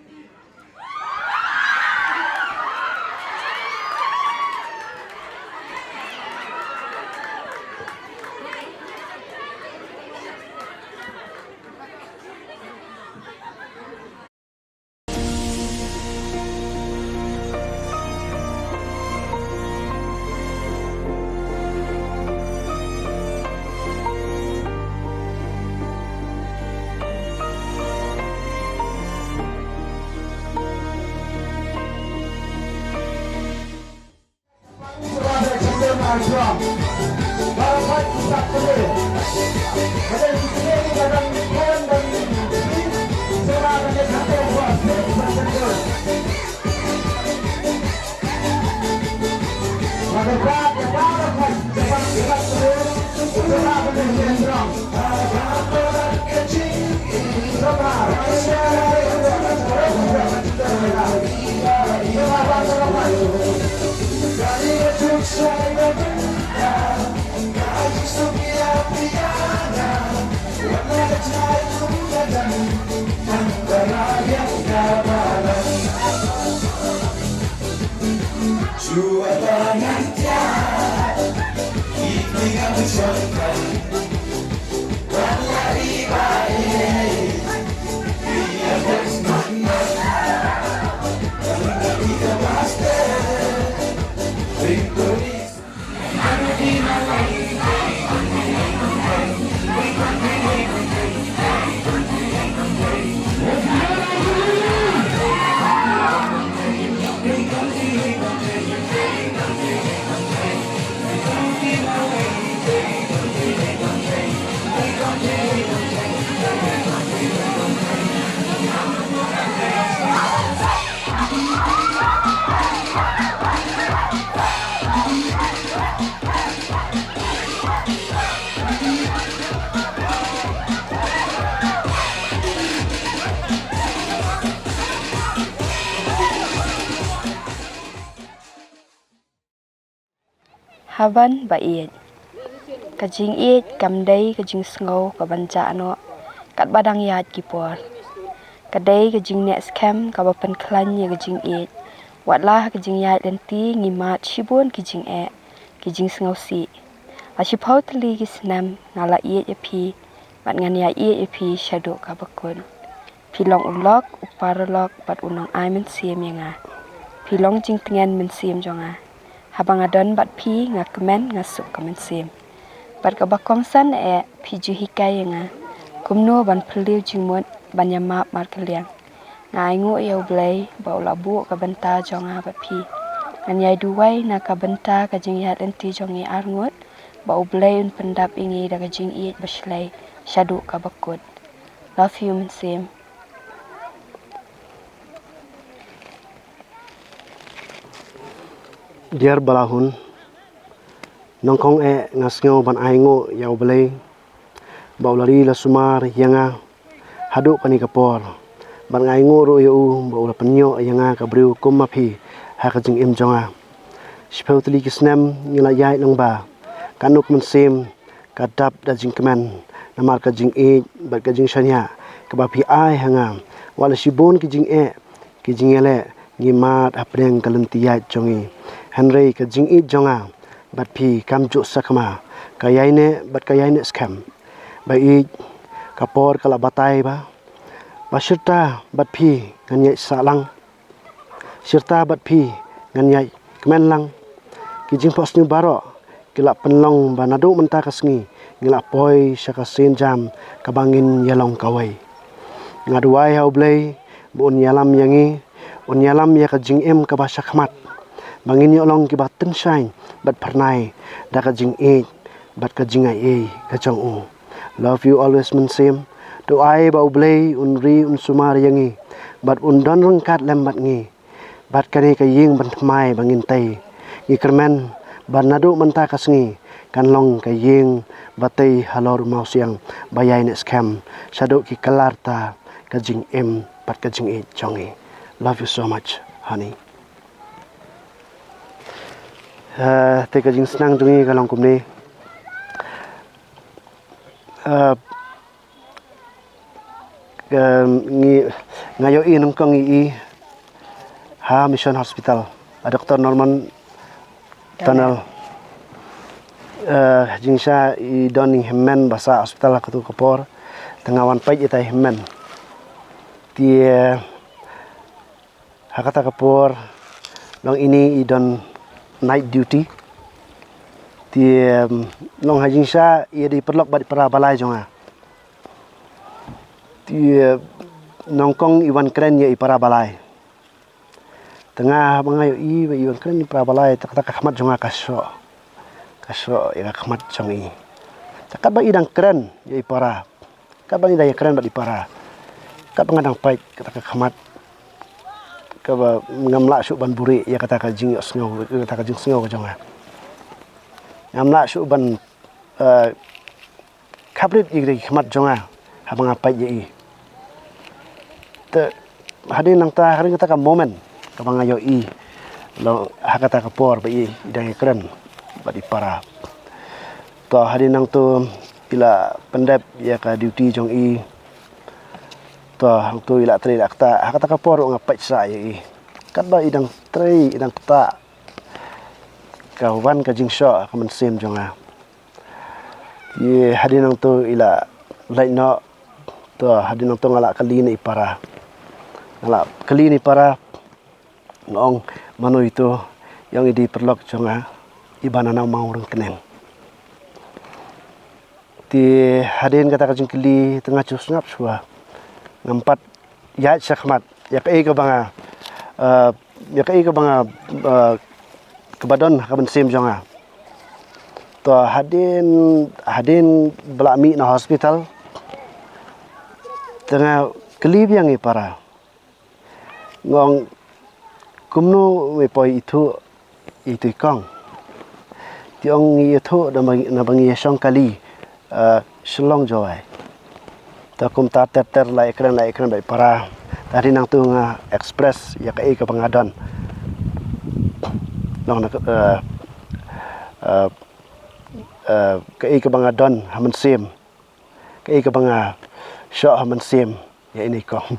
Haban ba ïeit. Ka jingïeit kam dei ka jingsngew kaban jah noh katba dang ïaid ki por. Ka dei ka jingneh skhem kaba pynkhlaiñ ïa ka jingïeit. Watla ha ka jingïaid lynti ngi mad shibun ki jingeh, ki jingsngewsih. La shiphew tylli ki snem nga la ïeit ïa phi bad ngan ïa ïeit ïa phi shaduh kaba kut. Phi long u lok, u paralok bad u nongai mynsiem ïa nga. Phi long jingtngen mynsiem jong nga. Haba nga don bad phi nga kmen, nga suk ka mynsiem. Bad kaba kongsan eh, phi ju hikai ïa nga kumno ban phylliew jingmut, ban ïamap markylliang. Nga ainguh ïa U Blei ba u la buh ka bynta jong nga bad phi. Ngan ïai duwai na ka bynta ka jingïaid lynti jong ngi arngut, ba U Blei un pyndap ïa ngi da ka jingïeit ba shlei shaduh kaba kut. Love you mynsiem. Dear Balahun, nyngkong eh nga sngew ban ainguh ïa U Blei ba u la ri la sumar ïa nga haduh kane ka por. Bad nga ainguh ruh ïa u ba u la pynïoh ïa nga ka briew kum ma phi ha ka jingim jong nga. Shiphew tylli ki snem ngi la ïaid lyngba. Katno ka mynsiem ka dap da jingkmen namar ka jingïeit bad ka jingshaniah kaba phi ai ha nga. Wat la shibun ki jingeh, ki jingïaleh ngi mad hapdeng ka lynti ïaid jong ngi. Hynrei ka jingïeit jong nga bad phi kam juh sakma. Ka ïaineh bad ka ïaineh skhem. Ba ïeit, ka por ka la batai ba, ba shirta bad phi ngan ïaid sah lang. Shirta bad phi ngan ïaid kmen lang. Ki jingphohsniew baroh ki la pynlong ba naduh mynta ka sngi ngi la poi sha ka sienjam kaba ngin ïalong kawei. Nga duwai ha U Blei ba un ïalam ïa ngi, un ïalam ïa ka jingim kaba shakhmat, ba ngin ïoh long kiba tyngshaiñ bad phyrnai da ka jingïeit bad ka jingaiei ka jong u. Love you always mynsiem. To ai ba U Blei un ri un sumar ïa ngi bad un don ryngkat lem bad ngi. Bad kane ka ïing ban thymmai ba ngin tei, ngi kyrmen ba naduh mynta ka sngi kan long ka ïing ba tei halor u mawsiang ba ïaineh skhem shaduh ki kylla rta ka jingim bad ka jingïeit jong ngi. Love you so much, honey. Eh, te ka jingsneng jong ngi ka long kumne. Eh, Em, ngi, nga ïohi nyngkong i, i ha Mission Hospital, a Doktor Norman Tunnel. Eh, jingshisha i don i hynmen ba sah hospital ha katu ka por. Te nga wan peit ïa ita i hynmen. Te, eh, ha kata ka por, long ini i don night duty. Te, em, long ha jingshisha i dei paralok bad i para balai jong nga. Te, em, nyngkong i wan kren ïa i para balai. Te nga, haba nga ïohi ba i wan kren ïa i para balai, te kata ka khmat jong nga ka shoh. Ka shoh ïa ka khmat jong i. Te katba i dang kren ïa i para. Katba ngi dang ïakren bad i para. Katba nga dang peit kata ka khmat. Kaba ngam lah shuh ban buhrieh ïa kata ka jingïohsngew, kata ka jingsngew ka jong nga. Ngam lah shuh ban, eh, khaprit ïa kata ka khmat jong nga haba nga peit ïa i. Te hadien nangta, hadien kata ka moment kaba nga ïohi long ha kata ka por ba i dang ïakren bad i para. To hadien nangto i la pyndep ïa ka duty jong i. To hangto i la trei la kata, ha kata ka por nga peit sha ïa i. Katba i dang trei, i dang kata, ka wan ka jingshoh ha ka mynsiem jong nga. Te hadien nangto i la leit noh. To hadien nangto nga la kylli na i para. Nga la kylli na i para. Nga ong, mano ito? I ong, i dei paralok jong nga, i ba na Nongmawryngkneng. Te hadien kata ka jingkylli te nga shu sngap shuwa. Ngam pat ïaid shakhmat ïa kaei kaba nga, eh, ïa kaei kaba nga, eh, kaba don ha ka mynsiem jong nga. To hadien, hadien ba la mih na hospital, te nga kylli biang i para. Nga ong, kumno me poi ithuh ïa itu i kong? Te ong, ngi ithuh naba ngi, naba ngi ïashong kali, eh, Shillong Jowai. Te kumta ter ter la ïakren, la ïakren bad i para. Te hadien nangto nga express ïa kaei kaba nga don. Long na, eh, eh, eh, kaei kaba nga don ha mynsiem. Kaei kaba nga shoh ha mynsiem ïa ine i kong.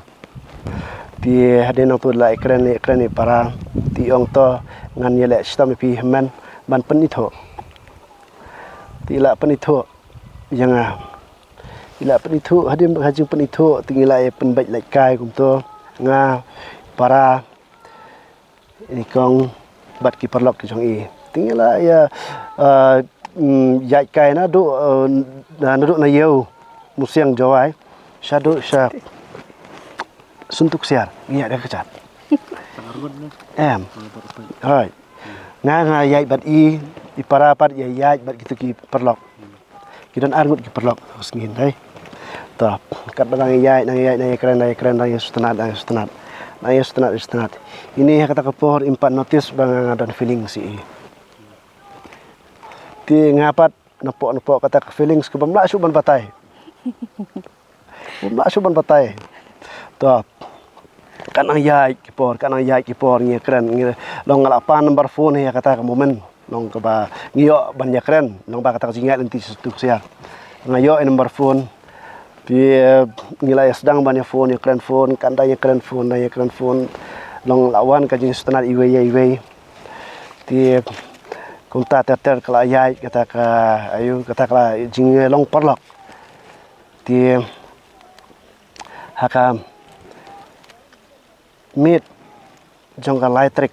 Te hadien nangto la ïakren, ïakren i para. Te i ong, to ngan ïaleh shitom ïa phi hynmen ban pynithuh. Te i la pynithuh ïa nga. I la pynithuh, hadien ha jingpynithuh te ngi la ïa pynbeit lait kai kumto. Nga, para, i kong bad ki paralok ki jong i. Te ngi la ïa, eh, mm, ïaid kai naduh, eh, na, naduh na Ïew Musiang Jowai shaduh sha Suntuksiar, ngi ïaid da ka kjat. Em. Hooid. Nga, nga ïaid bad i, i para pat ïa ïaid bad kito ki paralok. Ki don ar ngut ki paralok, u Sngi Hyndai. To, katba nang ïaid, nang ïaid, nang ïakren, nang ïakren, nang ïasngewtynnat, nang ïasngewtynnat. Nang ïasngewtynnat, ïasngewtynnat. Ine ha kata ka por im pat notice ba nga, nga don feelings ïa i. Te nga pat napoh, napoh kata ka feelings kaba ym lah shuh ban batai. Ym lah shuh ban batai. To, kat nang ïaid ki por, kat nang ïaid ki por ngi ïakren, ngi long nga la pan number phone ïa kata ka moment. Long kaba ngi ïoh ban ïakren, long ba kata ka jingïaid lynti sha Suntuksiar. Nga ïoh ïa number phone. Te, eh, ngi la ïa sdang ban ïa phone, ïakren phone, kat nang ïakren phone, nang ïakren phone. Long la wan ka jingsngewtynnat iwei ïa iwei. Te kumta ter ter ka la ïaid kata ka, ayu, kata ka la jinglong paralok. Te ha ka miet jong ka lai tarik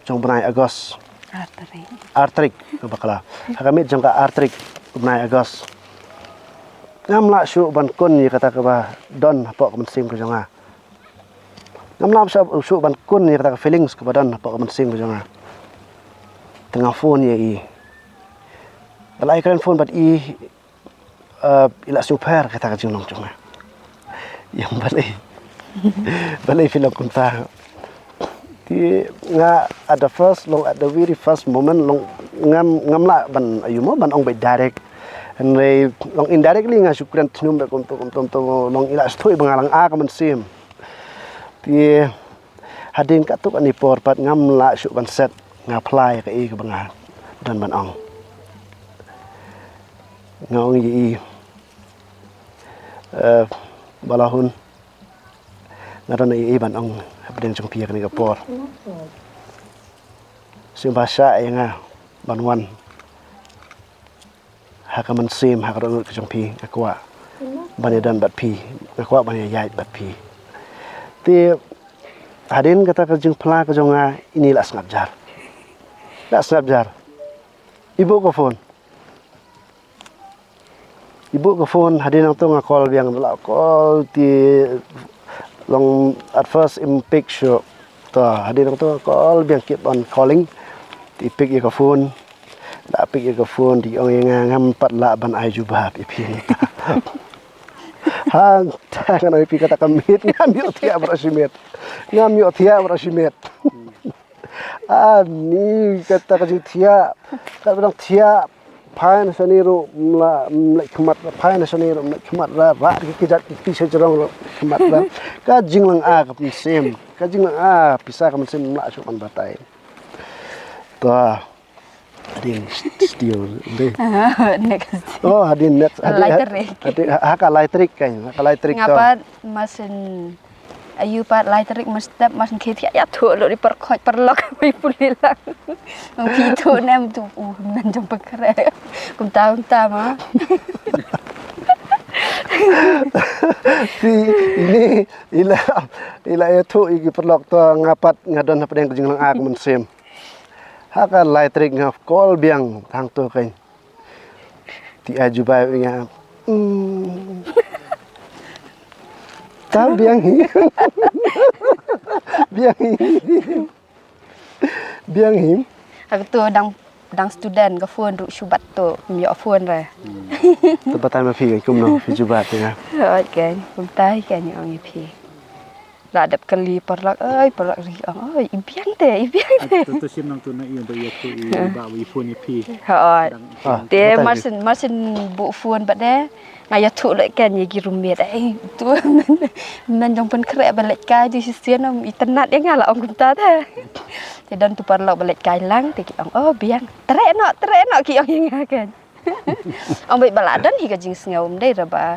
jong u bnai August. Ar tarik. Ar tarik, kaba kala. Ha ka miet jong ka ar tarik u bnai August. Ngam lah shuh ban kun ïa kata kaba don hapoh ka mynsiem ka jong nga. Ngam lah shuh, shuh ban kun ïa kata ka feelings kaba don hapoh ka mynsiem ka jong nga. Te nga phone ïa i. Ba la ïakren phone bad i, eh, i la sngewpher kata ka jinglong jong nga. Ïa balei, balei phi long kumta. Te nga at the first, long at the very first moment, long ngam, ngam lah ban, ayu mo, ban ong beit direct. Hynrei long indirectly nga shu kren thnum bad kumto kumto kumto long i la sdang ba nga la nga ka mynsiem. Te hadien katto katne por pat ngam lah shuh ban set, nga phla ïa kaei kaba nga don ban ong. Nga ong ïa i, eh, Bah Lahun, nga don ïa i ban ong hapdeng jong phi ha kane ka por. Sngewbha shah ïa nga ban wan ha ka mynsiem, ha ka dohnud ka jong phi, nga kwah ban ïadon bad phi, nga kwah ban ïaid bad phi. Te hadien kata ka jingphla ka jong nga, ine i la sngap jar. La sngap jar. I buh ka phone. I buh ka phone, hadien nangto nga call biang, la call te long at first im pick shuh. To hadien nangto nga call biang, keep on calling. Te i pick ïa ka phone. La pick ïa ka phone, te i ong ïa nga, ngam pat lah ban ai jubab ïa phi. Hangta ngan ong ïa phi, kata ka miet ngam ïohthiah baroh shi miet. Ngam ïohthiah baroh shi miet. Ani kata ka jingthiah, katba dang thiah, phai na shane ruh ym la, ym leit khmat ra, phai na shane ruh ym leit khmat ra, rah ki kjat ki kti sha jrong ruh khmat ra. Ka jinglong a ka mynsiem, ka jinglong a pisa ka mynsiem ym lah shuh ban batai. To, hadien steel dei. Next. Oh, hadien next. Hadien, Electric. Hadien, ha ka electric kan, ha ka electric. Nga to pat masin Ayu pat lai tarik mynstep, mynstep khie thiah ïathuh lut ïa i parkhot paralok ba i pule lang. Ong phi thuh ne em tu, u hynmen jong pynkhreh. Kumta kumta ma. Te ine i la, i la ïathuh ïa ki paralok, to nga pat nga don hapdeng ka jinglong a ka mynsiem. Ha ka lai tarik nga call biang tang to kein. Te ai jubab ïa nga. Hmm. Ta biang hi. Biang hi. Biang hi. Hangto dang, dang student, ka phone ruh shu bat to, ym ïoh phone re. Hmm. To batai ma phi kumno phi jubab ïa nga. Oi kein, kumta hi kein, ong ïa phi. La dep kylli paralok, oi paralok ri, ong, oi i biang te, i biang te. To, to shim nangtu na i ba ïa tu i ba i phone ïa phi. Hooid. Dang i phone. Te marsin, marsin buh phone bad de nga ïathuh leh kein ïa ki roommate, ei tu hynmen jong pynkhreh ba leit kai tu shisien, ym itynnad ïa nga, la ong kumta te. Te don tu paralok ba leit kai lang te ki ong, oh biang. Treh noh, treh noh, ki ong ïa nga kein. Ong beit ba la don hi ka jingsngew, ym dei re ba,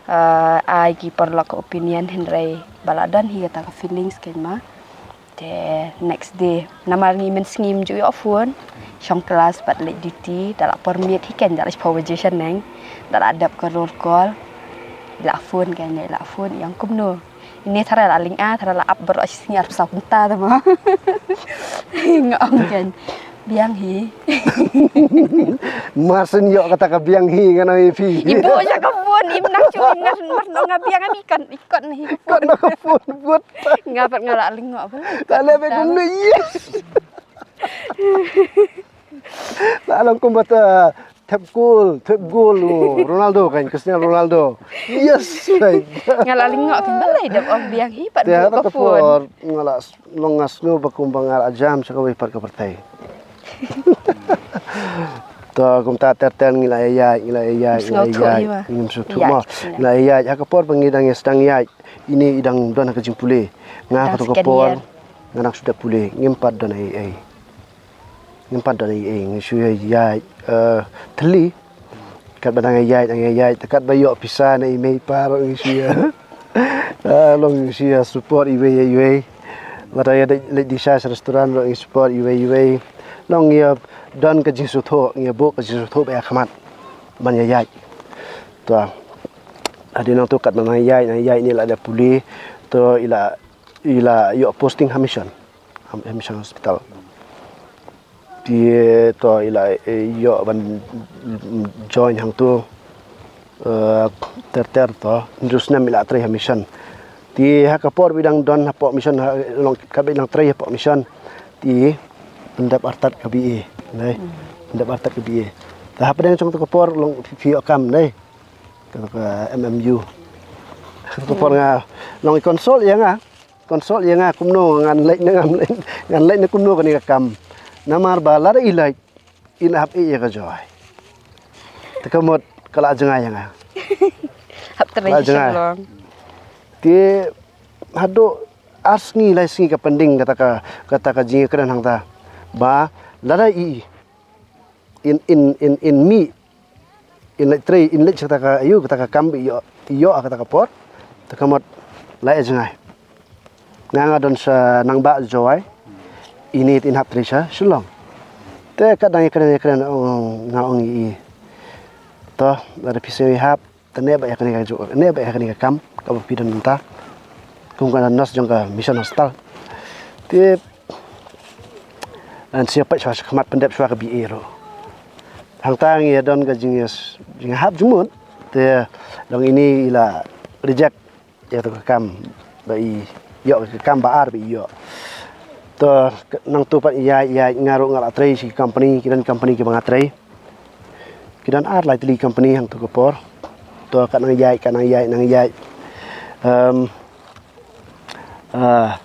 eh, ai ki paralok ka opinion, hynrei ba la don hi kata ka feelings kein ma. Te next day namar ngi mynsngi ym ju ïoh phone, shong klas bad leit duty, da la por miet hi kein, da la shiphew baje shaneng, da la dep ka roll call. La phone kein, la phone, i ong kumno. Ine tharai la lynga, tharai la ap baroh shi sngi arphew saw kynta te ma. Nga ong kein, biang hi. Marsin ïoh kata ka biang hi ngan ong ïa phi. I buh sha ka phone, im nang shu, im nang shu, mar nong nga biang, im ikot, ikot hi. Ikot na ka phone, buh. Nga pat nga la lyngngoh ba. Ka leh ba kumno, yes. La long kumba ta thep gol, thep gol u Ronaldo kein, Cristiano Ronaldo. Yes, kein. Nga la lyngngoh kein, balei dep ong biang hi pat buh ka phone. Nga la s-, long nga sngew ba kumba nga la jam sha kawei pat ka pyrthei. To kumta ter ter ngi la ïaid, ngi la ïaid, ngi la ïaid. Ngim sngewthuh ma. Ngi la ïaid ha ka por ba ngi dang ïa sdang ïaid. Ine i dang don ha ka jingpule. Nga kato ka por nga dang shu dep pule, ngim pat don ei ei. Ngim pat don ei ei, ngi shu ïaid, eh, thylli. Katba dang ïaid, dang ïaid, katba ïoh pisa na i mei i pa ruh ngi shu ïa, eh, long ngi shu ïa support iwei ïa iwei. Lada ïa leit discharge restaurant ruh ngi support iwei ïa iwei. Long ngi ïa don ka jingsngewthuh, ngi ïa buh ka jingsngewthuh ba ïa khmat ban ïa ïaid. To hadien nangto katba dang ïaid, dang ïaid, ine la dep pule, to i la, i la ïoh posting ha mission. Ha, ha Mission Hospital. Te to i la, eh, ïoh ban join hangto, eh, ter ter to, hynriew snem i la trei ha mission. Te ha ka por ba i dang don hapoh mission, ha, long katba i dang trei hapoh mission. Te pyndep artat ka B A, ne? Hmm. Pyndep artat ka B A. Te hapdeng jong kato ka por long phi, phi ïoh kam, ne? Kato ka M M U. Kato ka por nga long i consult ïa nga. Consult ïa nga kumno ngan leit ne ngam leit, ngan leit ne kumno kane ka kam. Namar ba lada i leit, in hap ïa ka joi. Te ka mut ka la jngai ïa nga. Hap trei La sha jngai. Shillong. Te haduh ar sngi lai sngi ka pending kata ka, kata ka jingïakren hangta. Ba lada i in in in in mih in leit trei in leit sha kata ka aïu kata ka kam ba i ïoh, i ïoh ha kata ka por. Te ka mut la ïa jngai. Nga nga don sha Nangbah Jowai. Ini te in hap trei sha Shillong. Te ka dang ïakren ïakren, oh, nga ong ïa i. To lada phi sngewhap te neh beit ïa kane ka ju, neh beit ïa kane ka kam kaba phi don mynta. Kum ka nurse jong ka Mission Hospital. Te ngan sa ïa peit shuwa sha khmat pyndep shuwa ka B A ruh. Hangta ngi ïa don ka jing, jinghap jingmut. Te long ini i la reject ïa tu ka kam ba i ïoh, ka kam ba ar ba i ïoh. To nangtu pat ïaid ïaid nga ruh nga la trei sha ki company, ki don company kiba nga trei. Ki don ar lai tylli company hangtu ka por. To ka nang ïaid, ka nang ïaid, nang ïaid. Em, ah,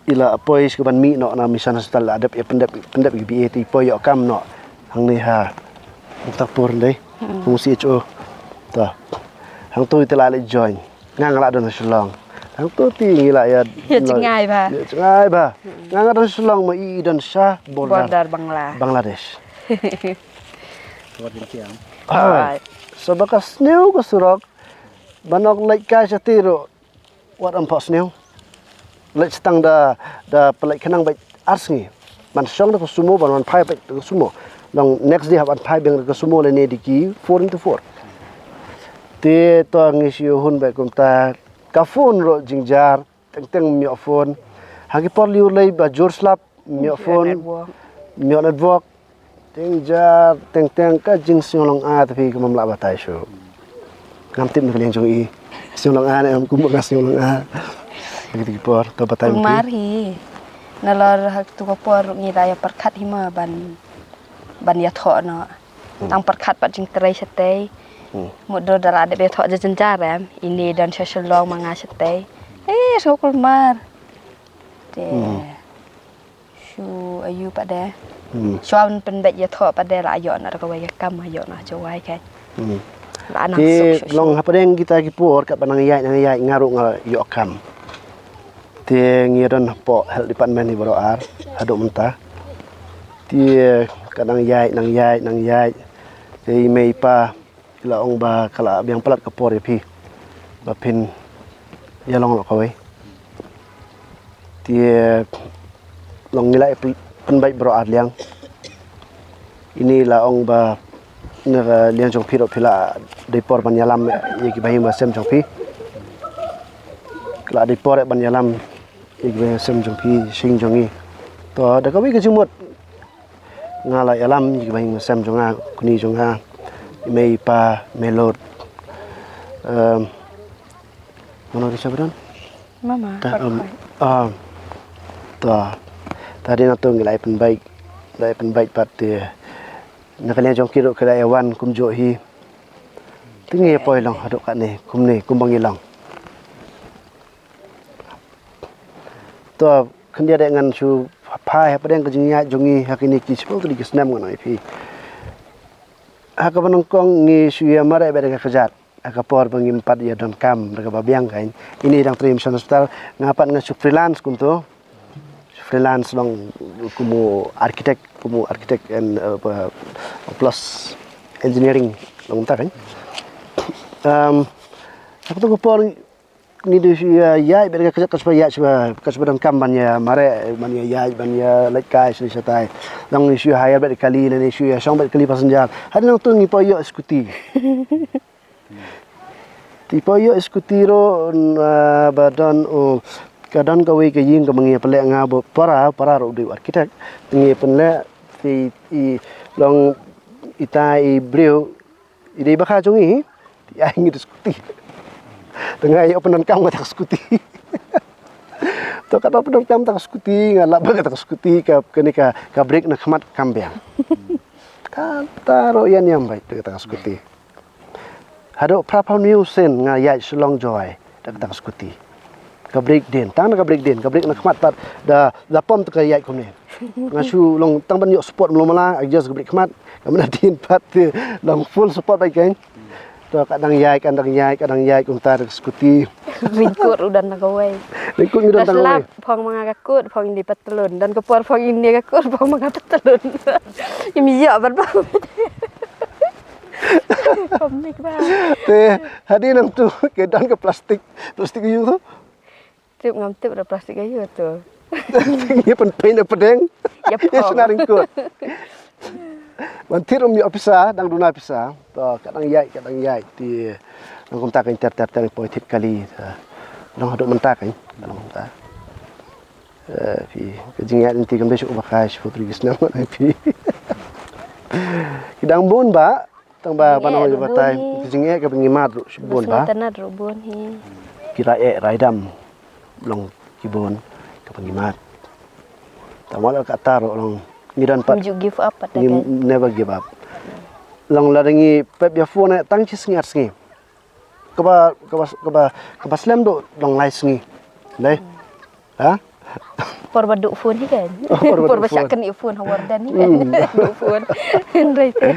i la poi sha ka ban mih noh na Mission Hospital, la dep ïa pyndep, pyndep ïa ka B A te i poi ïoh kam noh hangne ha Muktarpur ndei, kum C H O. To hangtu i te la leit join. Nga nga la don ha Shillong. Hangtu te ngi la ïa Ïa jngai bha. Ïa jngai bha. Nga nga don Shillong ma i i don sha border Border Bangla. Bangladesh. Alright. Sa ba ka sniew ka surok ba nok leit kai sha te ruh wat ym phoh sniew. Leit sa tang da, da pynleit khnang beit ar sngi. Ban shong da ka sumo, ban wan phai beit da ka sumo. Long next day hap ban phai biang da ka sumo lane da ki four into four. Te to ngi shu hun beit kumta, ka phone ruh jynjar, teng teng ym ïoh phone. Ha ki por lyiur lei ba jur slap ym ïoh phone, ym ïoh network. Teng jar teng teng ka jingsngew long a te phi, ka mam lah batai shuh. Ngam tip na ka liang jong i sngewlong a ne em, kumba nga sngewlong a. Ki por to batai. Mar hi. Nalor ha tu ka por ngi da ïa pyrkhat hi ma ban, ban ïathoh noh. Tang pyrkhat pat jingtrei shatei. Mut dur da la dep ïathoh jynjar em. Ini don sha Shillong ma nga shatei. Eh, sngewkulmar. Te shu ayu pat de. Shu ban pynbeit ïathoh pat de, la ïoh na da kawei ka kam, ïoh na Jowai ka. La nang suk suk. Te long hapdeng kita ki por katba nang ïaid nang ïaid nga ruh nga ïoh kam. Te ngi don hapoh health department hi baroh ar haduh mynta. Te ka nang ïaid nang ïaid nang ïaid. Te i mei i pa i la ong ba ka la biang palat ka por ïa phi ba phin ïa long noh kawei. Te long ngi la pynbeit baroh ar liang. Ini la ong ba na ka liang jong phi ruh phi la dei por ban ïalam ïa ki bahaïing bahasem jong phi. Ki la dei por ban ïalam ïa ki bahaïing bahasem jong phi, seng jong ngi. To da kawei ka jingmut nga la ïalam ïa ki bahaïing bahasem jong nga, kni jong nga, i mei i pa, mei lut. Em, mano ri sabran? Mama. Ta, em, em, to. Ta dei na to ngi la ïa pynbeit, la ïa pynbeit pat te. Na ka liang jong ki ruh ki la ïa wan kumjuh hi. Te ngi ïa poi long haduh katne kumne kumba ngi long. To khyndiat de ngan shu phai hapdeng ka jingïaid jong ngi ha kine ki shiphew tylli ki snem ngan ong ïa phi. Ha kaba nyngkong ngi shu ïa mareh beit da ka kjat ha ka por ba ngim pat ïa donkam da kaba biang kein. Ini dang trei Mission Hospital, nga pat nga shu freelance kumto. Freelance long kum u architect, kum u architect and, uh, plus engineering long kumta kein. Um, ha kato ka por ngi dei shu ïa ïaid beit da ka kjat, ka shu ïaid shu, ka shu donkam ban ïa mareh, ban ïa ïaid, ban ïa leit kai sha shatai. Long ngi shu hire beit kali ne ngi shu ïa shong beit kali passenger. Hadien nangto ngi poi ïoh scooty. Te poi ïoh scooty ruh, ah, ba don u, ka don kawei ka ïing kaba ngi pynleh nga bad para, para ruh u dei u architect. Ngi pynleh te i long ita i briew i dei ba kha jong ngi. Te ai ngi da scooty. Te nga ïoh pyndonkam kata ka scooty. To katba pyndonkam kata ka scooty, nga lap ba kata ka scooty ka, kane ka, ka brake na khmat kam biang. Kata ruh ïa niam beit kata ka scooty. Haduh phra phew hynñiew sien nga ïaid Shillong Jowai da kata ka scooty. Ka break dien, tang na ka break dien, ka break na khmat pat da da pom tu ka ïaid kumne. Nga shu long tang ban ïoh support mlo mala, adjust ka break khmat. Ka mena dien pat te long full support bad kein. To ka dang ïaid, ka dang ïaid, ka dang ïaid kumta da ka scooty. Ringkut u don na kawei. Ringkut ngi don tang kawei. Phong ma nga ka kut, phong indi pat tlun. Don ka por phong indi ka kut, phong ma nga pat tlun. Im ïoh ban phong. Komik ba. Te hadien nangtu ke don ka plastik, plastik ïu tu. Tip ngam tip da plastik ayu tu. Ngi pynpei na pdeng. Ïa pdeng. Ïa shna ringkut. Ban thied um ïoh pisa, dang duna pisa. To ka dang ïaid, ka dang ïaid. Te nang kumta kan ter ter ter poi thied kali. To nang haduh mynta kan, nang kumta. Eh, phi ka jingïaid lynti kam dei shu ba kai shu tri gisnam phi. Ki dang bun ba. Tang ba ban ong ïa batai ki jingeh ka ba ngi mad ruh shibun ba. Tang ruh bun hi. Ki rai eh rai dam long ki bun ka ba ngi mad. Tang wala ka tar ruh long ngi don pat. Ju give up pat ngi never give up. Long la ngi pep ïa phone eh tang shi sngi ar sngi. Kaba kaba kaba kaba slem duh long lai sngi. Dei. Ha? Por ba duh phone hi kan. Por ba shah kan ïa phone ha warden hi kan. Duh phone. Hynrei te.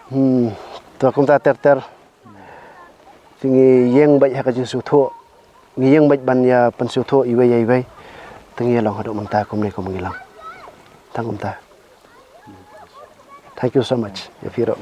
Hmm. To kumta ter ter. Te ngi ïeng bad ha ka jingsngewthuh. Ngi ïeng bad ban ïa pynsngewthuh iwei ïa iwei. Te ngi ïa long haduh mynta kumne kum ngi long. Tang kumta. Thank you so much. Ïa phi ruh.